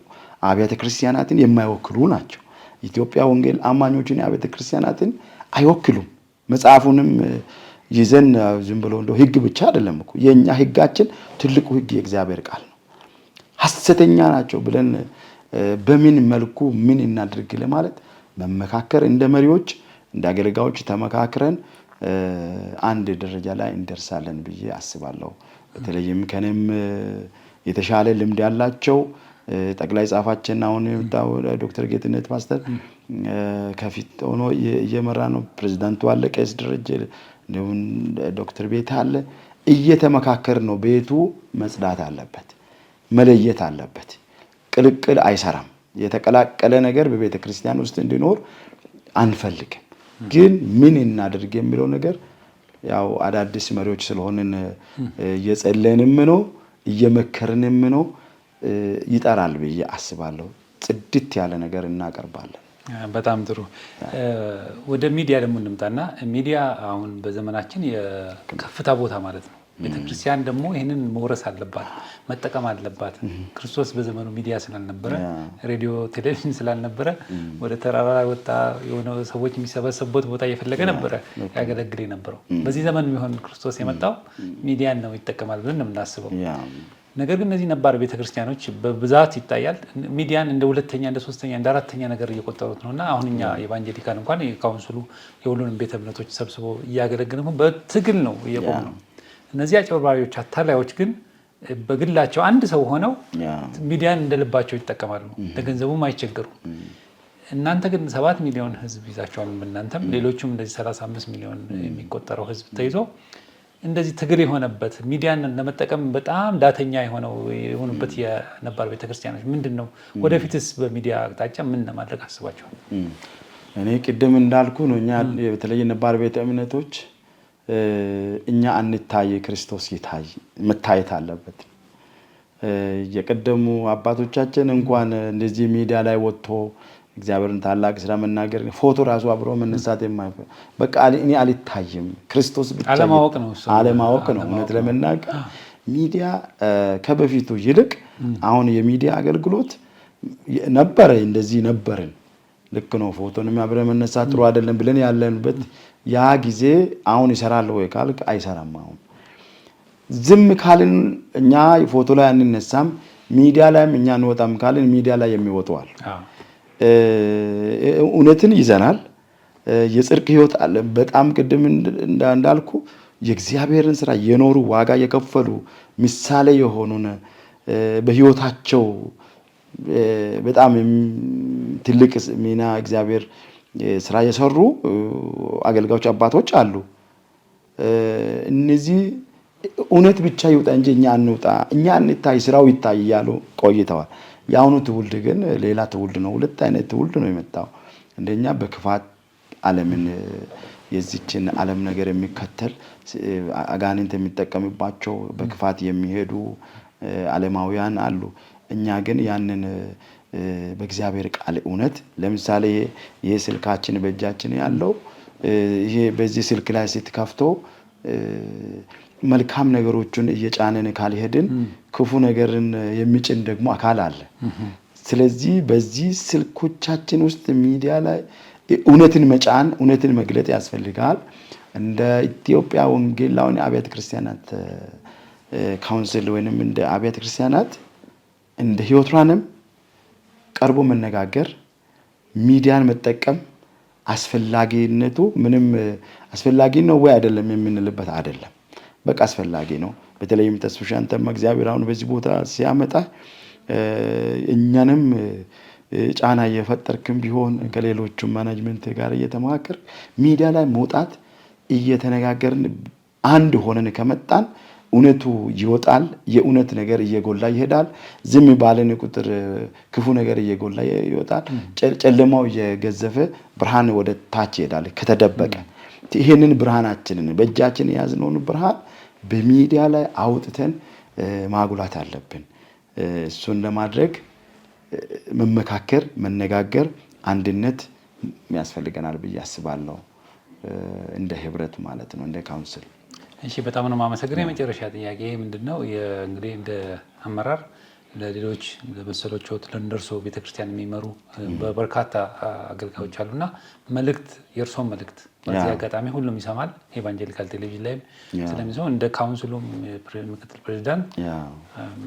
አብያተ ክርስቲያናትን የማይወክሉ ናቸው። ኢትዮጵያ ወንጌል አማኞችን አብያተ ክርስቲያናትን አይወክሉም። መጽሐፉንም ይዘን ዝም ብሎ እንደው ሕግ ብቻ አይደለም እኮ የኛ ሕጋችን ትልቁ ሕግ የእግዚአብሔር ቃል ነው። ሐሰተኛ ናቸው ብለን በምን መልኩ ምን እናድርግ ለማለት መመካከር እንደ መሪዎች እንደ አገልጋዮች ተመካክረን አንድ ደረጃ ላይ እንደርሳለን ብዬ አስባለሁ። በተለይም ከኔም የተሻለ ልምድ ያላቸው ጠቅላይ ጻፋችን አሁን ዶክተር ጌትነት ፓስተር ከፊት ሆኖ እየመራ ነው። ፕሬዚዳንቱ አለ፣ ቄስ ደረጀ፣ እንዲሁም ዶክተር ቤት አለ። እየተመካከር ነው። ቤቱ መጽዳት አለበት፣ መለየት አለበት። ቅልቅል አይሰራም። የተቀላቀለ ነገር በቤተ ክርስቲያን ውስጥ እንዲኖር አንፈልግም። ግን ምን እናድርግ የሚለው ነገር ያው አዳዲስ መሪዎች ስለሆንን እየጸለይንም ነው እየመከርንም ነው። ይጠራል ብዬ አስባለሁ። ጽድት ያለ ነገር እናቀርባለን። በጣም ጥሩ። ወደ ሚዲያ ደግሞ እንምጣና ሚዲያ አሁን በዘመናችን የከፍታ ቦታ ማለት ነው። ቤተክርስቲያን ደግሞ ይህንን መውረስ አለባት፣ መጠቀም አለባት። ክርስቶስ በዘመኑ ሚዲያ ስላልነበረ፣ ሬዲዮ፣ ቴሌቪዥን ስላልነበረ ወደ ተራራ ወጣ፣ የሆነ ሰዎች የሚሰበሰቡበት ቦታ እየፈለገ ነበረ ያገለግል የነበረው። በዚህ ዘመን የሚሆን ክርስቶስ የመጣው ሚዲያን ነው ይጠቀማል ብለን ነው የምናስበው። ነገር ግን እነዚህ ነባር ቤተክርስቲያኖች በብዛት ይታያል ሚዲያን እንደ ሁለተኛ፣ እንደ ሶስተኛ፣ እንደ አራተኛ ነገር እየቆጠሩት ነው። እና አሁን እኛ evangelical እንኳን የ council ኡ የሁሉንም ቤተ እምነቶች ሰብስቦ እያገለግል በትግል ነው እየቆሙ ነው። እነዚህ አጭበርባሪዎች፣ አታላዮች ግን በግላቸው አንድ ሰው ሆነው ሚዲያን እንደልባቸው ይጠቀማሉ፣ ለገንዘቡም አይቸገሩም። እናንተ ግን 7 ሚሊዮን ህዝብ ይዛቸዋል። እናንተም ሌሎቹም እንደዚህ 35 ሚሊዮን የሚቆጠረው ህዝብ ተይዞ እንደዚህ ትግል የሆነበት ሚዲያን ለመጠቀም በጣም ዳተኛ የሆነው የሆኑበት የነባር ቤተክርስቲያኖች ምንድን ነው? ወደፊትስ በሚዲያ አቅጣጫ ምን ለማድረግ አስባቸዋል? እኔ ቅድም እንዳልኩ ነው። እኛ በተለይ ነባር ቤተ እምነቶች እኛ አንታይ፣ ክርስቶስ ይታይ፣ መታየት አለበት። የቀደሙ አባቶቻችን እንኳን እንደዚህ ሚዲያ ላይ ወጥቶ እግዚአብሔርን ታላቅ ስራ መናገር ፎቶ ራሱ አብሮ መነሳት በቃ እኔ አልታይም፣ ክርስቶስ ብቻ አለማወቅ ነው፣ አለማወቅ ነው። እውነት ለመናገር ሚዲያ ከበፊቱ ይልቅ አሁን የሚዲያ አገልግሎት ነበረ፣ እንደዚህ ነበርን። ልክ ነው። ፎቶንም አብረ መነሳት ጥሩ አይደለም ብለን ያለንበት ያ ጊዜ አሁን ይሰራል ወይ ካልክ አይሰራም። አሁን ዝም ካልን እኛ ፎቶ ላይ አንነሳም፣ ሚዲያ ላይም እኛ አንወጣም ካልን ሚዲያ ላይ የሚወጡ አሉ። እውነትን ይዘናል። የጽድቅ ህይወት አለ። በጣም ቅድም እንዳልኩ የእግዚአብሔርን ስራ የኖሩ ዋጋ የከፈሉ ምሳሌ የሆኑን በህይወታቸው በጣም ትልቅ ሚና እግዚአብሔር ስራ የሰሩ አገልጋዮች አባቶች አሉ። እነዚህ እውነት ብቻ ይውጣ እንጂ እኛ አንውጣ፣ እኛ እንታይ፣ ስራው ይታይ እያሉ ቆይተዋል። የአሁኑ ትውልድ ግን ሌላ ትውልድ ነው። ሁለት አይነት ትውልድ ነው የመጣው። አንደኛ በክፋት ዓለምን የዚችን ዓለም ነገር የሚከተል አጋንንት የሚጠቀምባቸው በክፋት የሚሄዱ ዓለማውያን አሉ። እኛ ግን ያንን በእግዚአብሔር ቃል እውነት ለምሳሌ ይሄ ስልካችን በእጃችን ያለው ይሄ በዚህ ስልክ ላይ ስትከፍቶ መልካም ነገሮችን እየጫንን ካልሄድን ክፉ ነገርን የሚጭን ደግሞ አካል አለ። ስለዚህ በዚህ ስልኮቻችን ውስጥ ሚዲያ ላይ እውነትን መጫን እውነትን መግለጥ ያስፈልጋል። እንደ ኢትዮጵያ ወንጌላውያን አብያተ ክርስቲያናት council ወይንም እንደ አብያተ ክርስቲያናት እንደ ሕይወት ብርሃንም ቀርቦ መነጋገር ሚዲያን መጠቀም አስፈላጊነቱ ምንም አስፈላጊ ነው ወይ አይደለም የምንልበት አይደለም። በቃ አስፈላጊ ነው። በተለይም ተስፍሽ አንተም እግዚአብሔር አሁን በዚህ ቦታ ሲያመጣ እኛንም ጫና እየፈጠርክም ቢሆን ከሌሎቹ management ጋር እየተመካከርክ ሚዲያ ላይ መውጣት እየተነጋገርን አንድ ሆነን ከመጣን እውነቱ ይወጣል። የእውነት ነገር እየጎላ ይሄዳል። ዝም ባለን ቁጥር ክፉ ነገር እየጎላ ይወጣል። ጨለማው እየገዘፈ ብርሃን ወደ ታች ይሄዳል ከተደበቀ። ይህንን ብርሃናችንን በእጃችን የያዝነውን ብርሃን በሚዲያ ላይ አውጥተን ማጉላት አለብን። እሱን ለማድረግ መመካከር፣ መነጋገር፣ አንድነት ያስፈልገናል ብዬ አስባለሁ። እንደ ህብረት ማለት ነው፣ እንደ council። እሺ፣ በጣም ነው የማመሰግነው። የመጨረሻ ጥያቄ ምንድን ነው? እንግዲህ እንደ አመራር ለሌሎች ለመሰሎችዎት ለእንደርሶ ቤተክርስቲያን የሚመሩ በርካታ አገልጋዮች አሉና መልእክት፣ የእርሶን መልእክት በዚህ አጋጣሚ ሁሉም ይሰማል። Evangelical ቴሌቪዥን ላይም ስለሚሰሙ እንደ council ኡም ምክትል ፕሬዚዳንት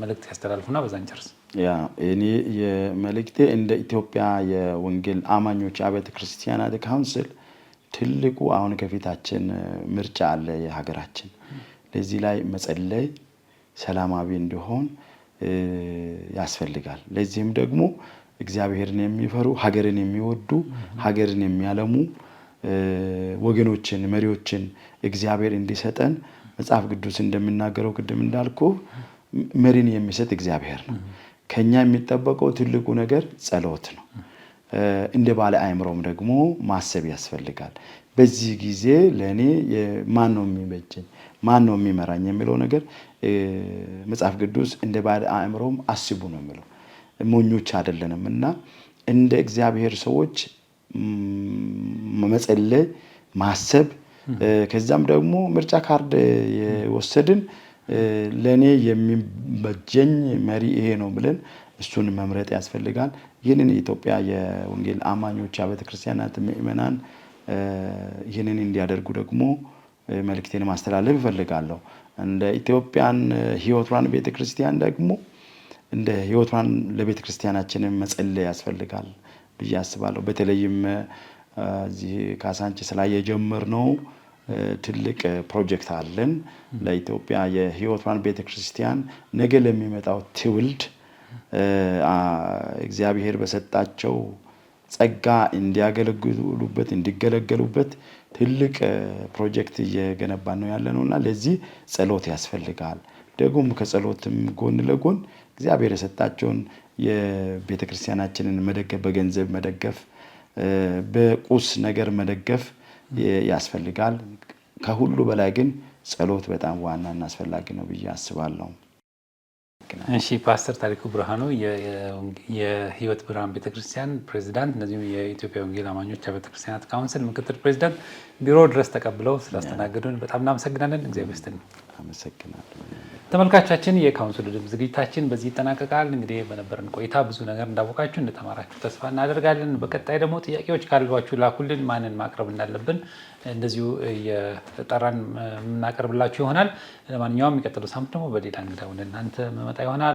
መልእክት ያስተላልፉና በዛ እንጨርስ። Yeah፣ እኔ የመልእክቴ እንደ ኢትዮጵያ የወንጌል አማኞች አብያተ ክርስቲያናት council ትልቁ አሁን ከፊታችን ምርጫ አለ የሀገራችን። ለዚህ ላይ መጸለይ ሰላማዊ እንዲሆን ያስፈልጋል። ለዚህም ደግሞ እግዚአብሔርን የሚፈሩ፣ ሀገርን የሚወዱ፣ ሀገርን የሚያለሙ ወገኖችን፣ መሪዎችን እግዚአብሔር እንዲሰጠን መጽሐፍ ቅዱስ እንደሚናገረው ቅድም እንዳልኩ መሪን የሚሰጥ እግዚአብሔር ነው። ከኛ የሚጠበቀው ትልቁ ነገር ጸሎት ነው። እንደ ባለ አእምሮም ደግሞ ማሰብ ያስፈልጋል። በዚህ ጊዜ ለእኔ ማን ነው የሚበጀኝ፣ ማን ነው የሚመራኝ የሚለው ነገር መጽሐፍ ቅዱስ እንደ ባለ አእምሮም አስቡ ነው የሚለው። ሞኞች አይደለንም እና እንደ እግዚአብሔር ሰዎች መጸለይ፣ ማሰብ፣ ከዛም ደግሞ ምርጫ ካርድ የወሰድን ለእኔ የሚበጀኝ መሪ ይሄ ነው ብለን እሱን መምረጥ ያስፈልጋል። ይህንን የኢትዮጵያ የወንጌል አማኞች አብያተ ክርስቲያናት ምእመናን ይህንን እንዲያደርጉ ደግሞ መልእክቴን ማስተላለፍ እፈልጋለሁ። እንደ ኢትዮጵያን ሕይወት ብርሃን ቤተክርስቲያን ደግሞ እንደ ሕይወት ብርሃን ለቤተክርስቲያናችንን መጸለይ ያስፈልጋል ብዬ አስባለሁ። በተለይም እዚህ ካሳንቺስ ላይ የጀመርነው ትልቅ ፕሮጀክት አለን። ለኢትዮጵያ የሕይወት ብርሃን ቤተክርስቲያን ነገ ለሚመጣው ትውልድ እግዚአብሔር በሰጣቸው ጸጋ እንዲያገለግሉበት፣ እንዲገለገሉበት ትልቅ ፕሮጀክት እየገነባን ነው ያለነው እና ለዚህ ጸሎት ያስፈልጋል። ደግሞም ከጸሎትም ጎን ለጎን እግዚአብሔር የሰጣቸውን የቤተክርስቲያናችንን መደገፍ፣ በገንዘብ መደገፍ፣ በቁስ ነገር መደገፍ ያስፈልጋል። ከሁሉ በላይ ግን ጸሎት በጣም ዋናና አስፈላጊ ነው ብዬ አስባለሁ። እሺ፣ ፓስተር ታሪኩ ብርሃኑ የሕይወት ብርሃን ቤተክርስቲያን ፕሬዚዳንት፣ እንደዚሁም የኢትዮጵያ ወንጌል አማኞች ቤተክርስቲያናት ካውንስል ምክትል ፕሬዚዳንት ቢሮ ድረስ ተቀብለው ስላስተናገዱን በጣም እናመሰግናለን። እግዚአብሔር ይስጥልን። አመሰግናለሁ። ተመልካቻችን የካውንስሉ ድምፅ ዝግጅታችን በዚህ ይጠናቀቃል። እንግዲህ በነበረን ቆይታ ብዙ ነገር እንዳወቃችሁ፣ እንደተማራችሁ ተስፋ እናደርጋለን። በቀጣይ ደግሞ ጥያቄዎች ካሏችሁ ላኩልን። ማንን ማቅረብ እንዳለብን እንደዚሁ እየጠራን የምናቀርብላችሁ ይሆናል። ለማንኛውም የሚቀጥለው ሳምንት ደግሞ በሌላ እንግዳ ወደ እናንተ መመጣ ይሆናል።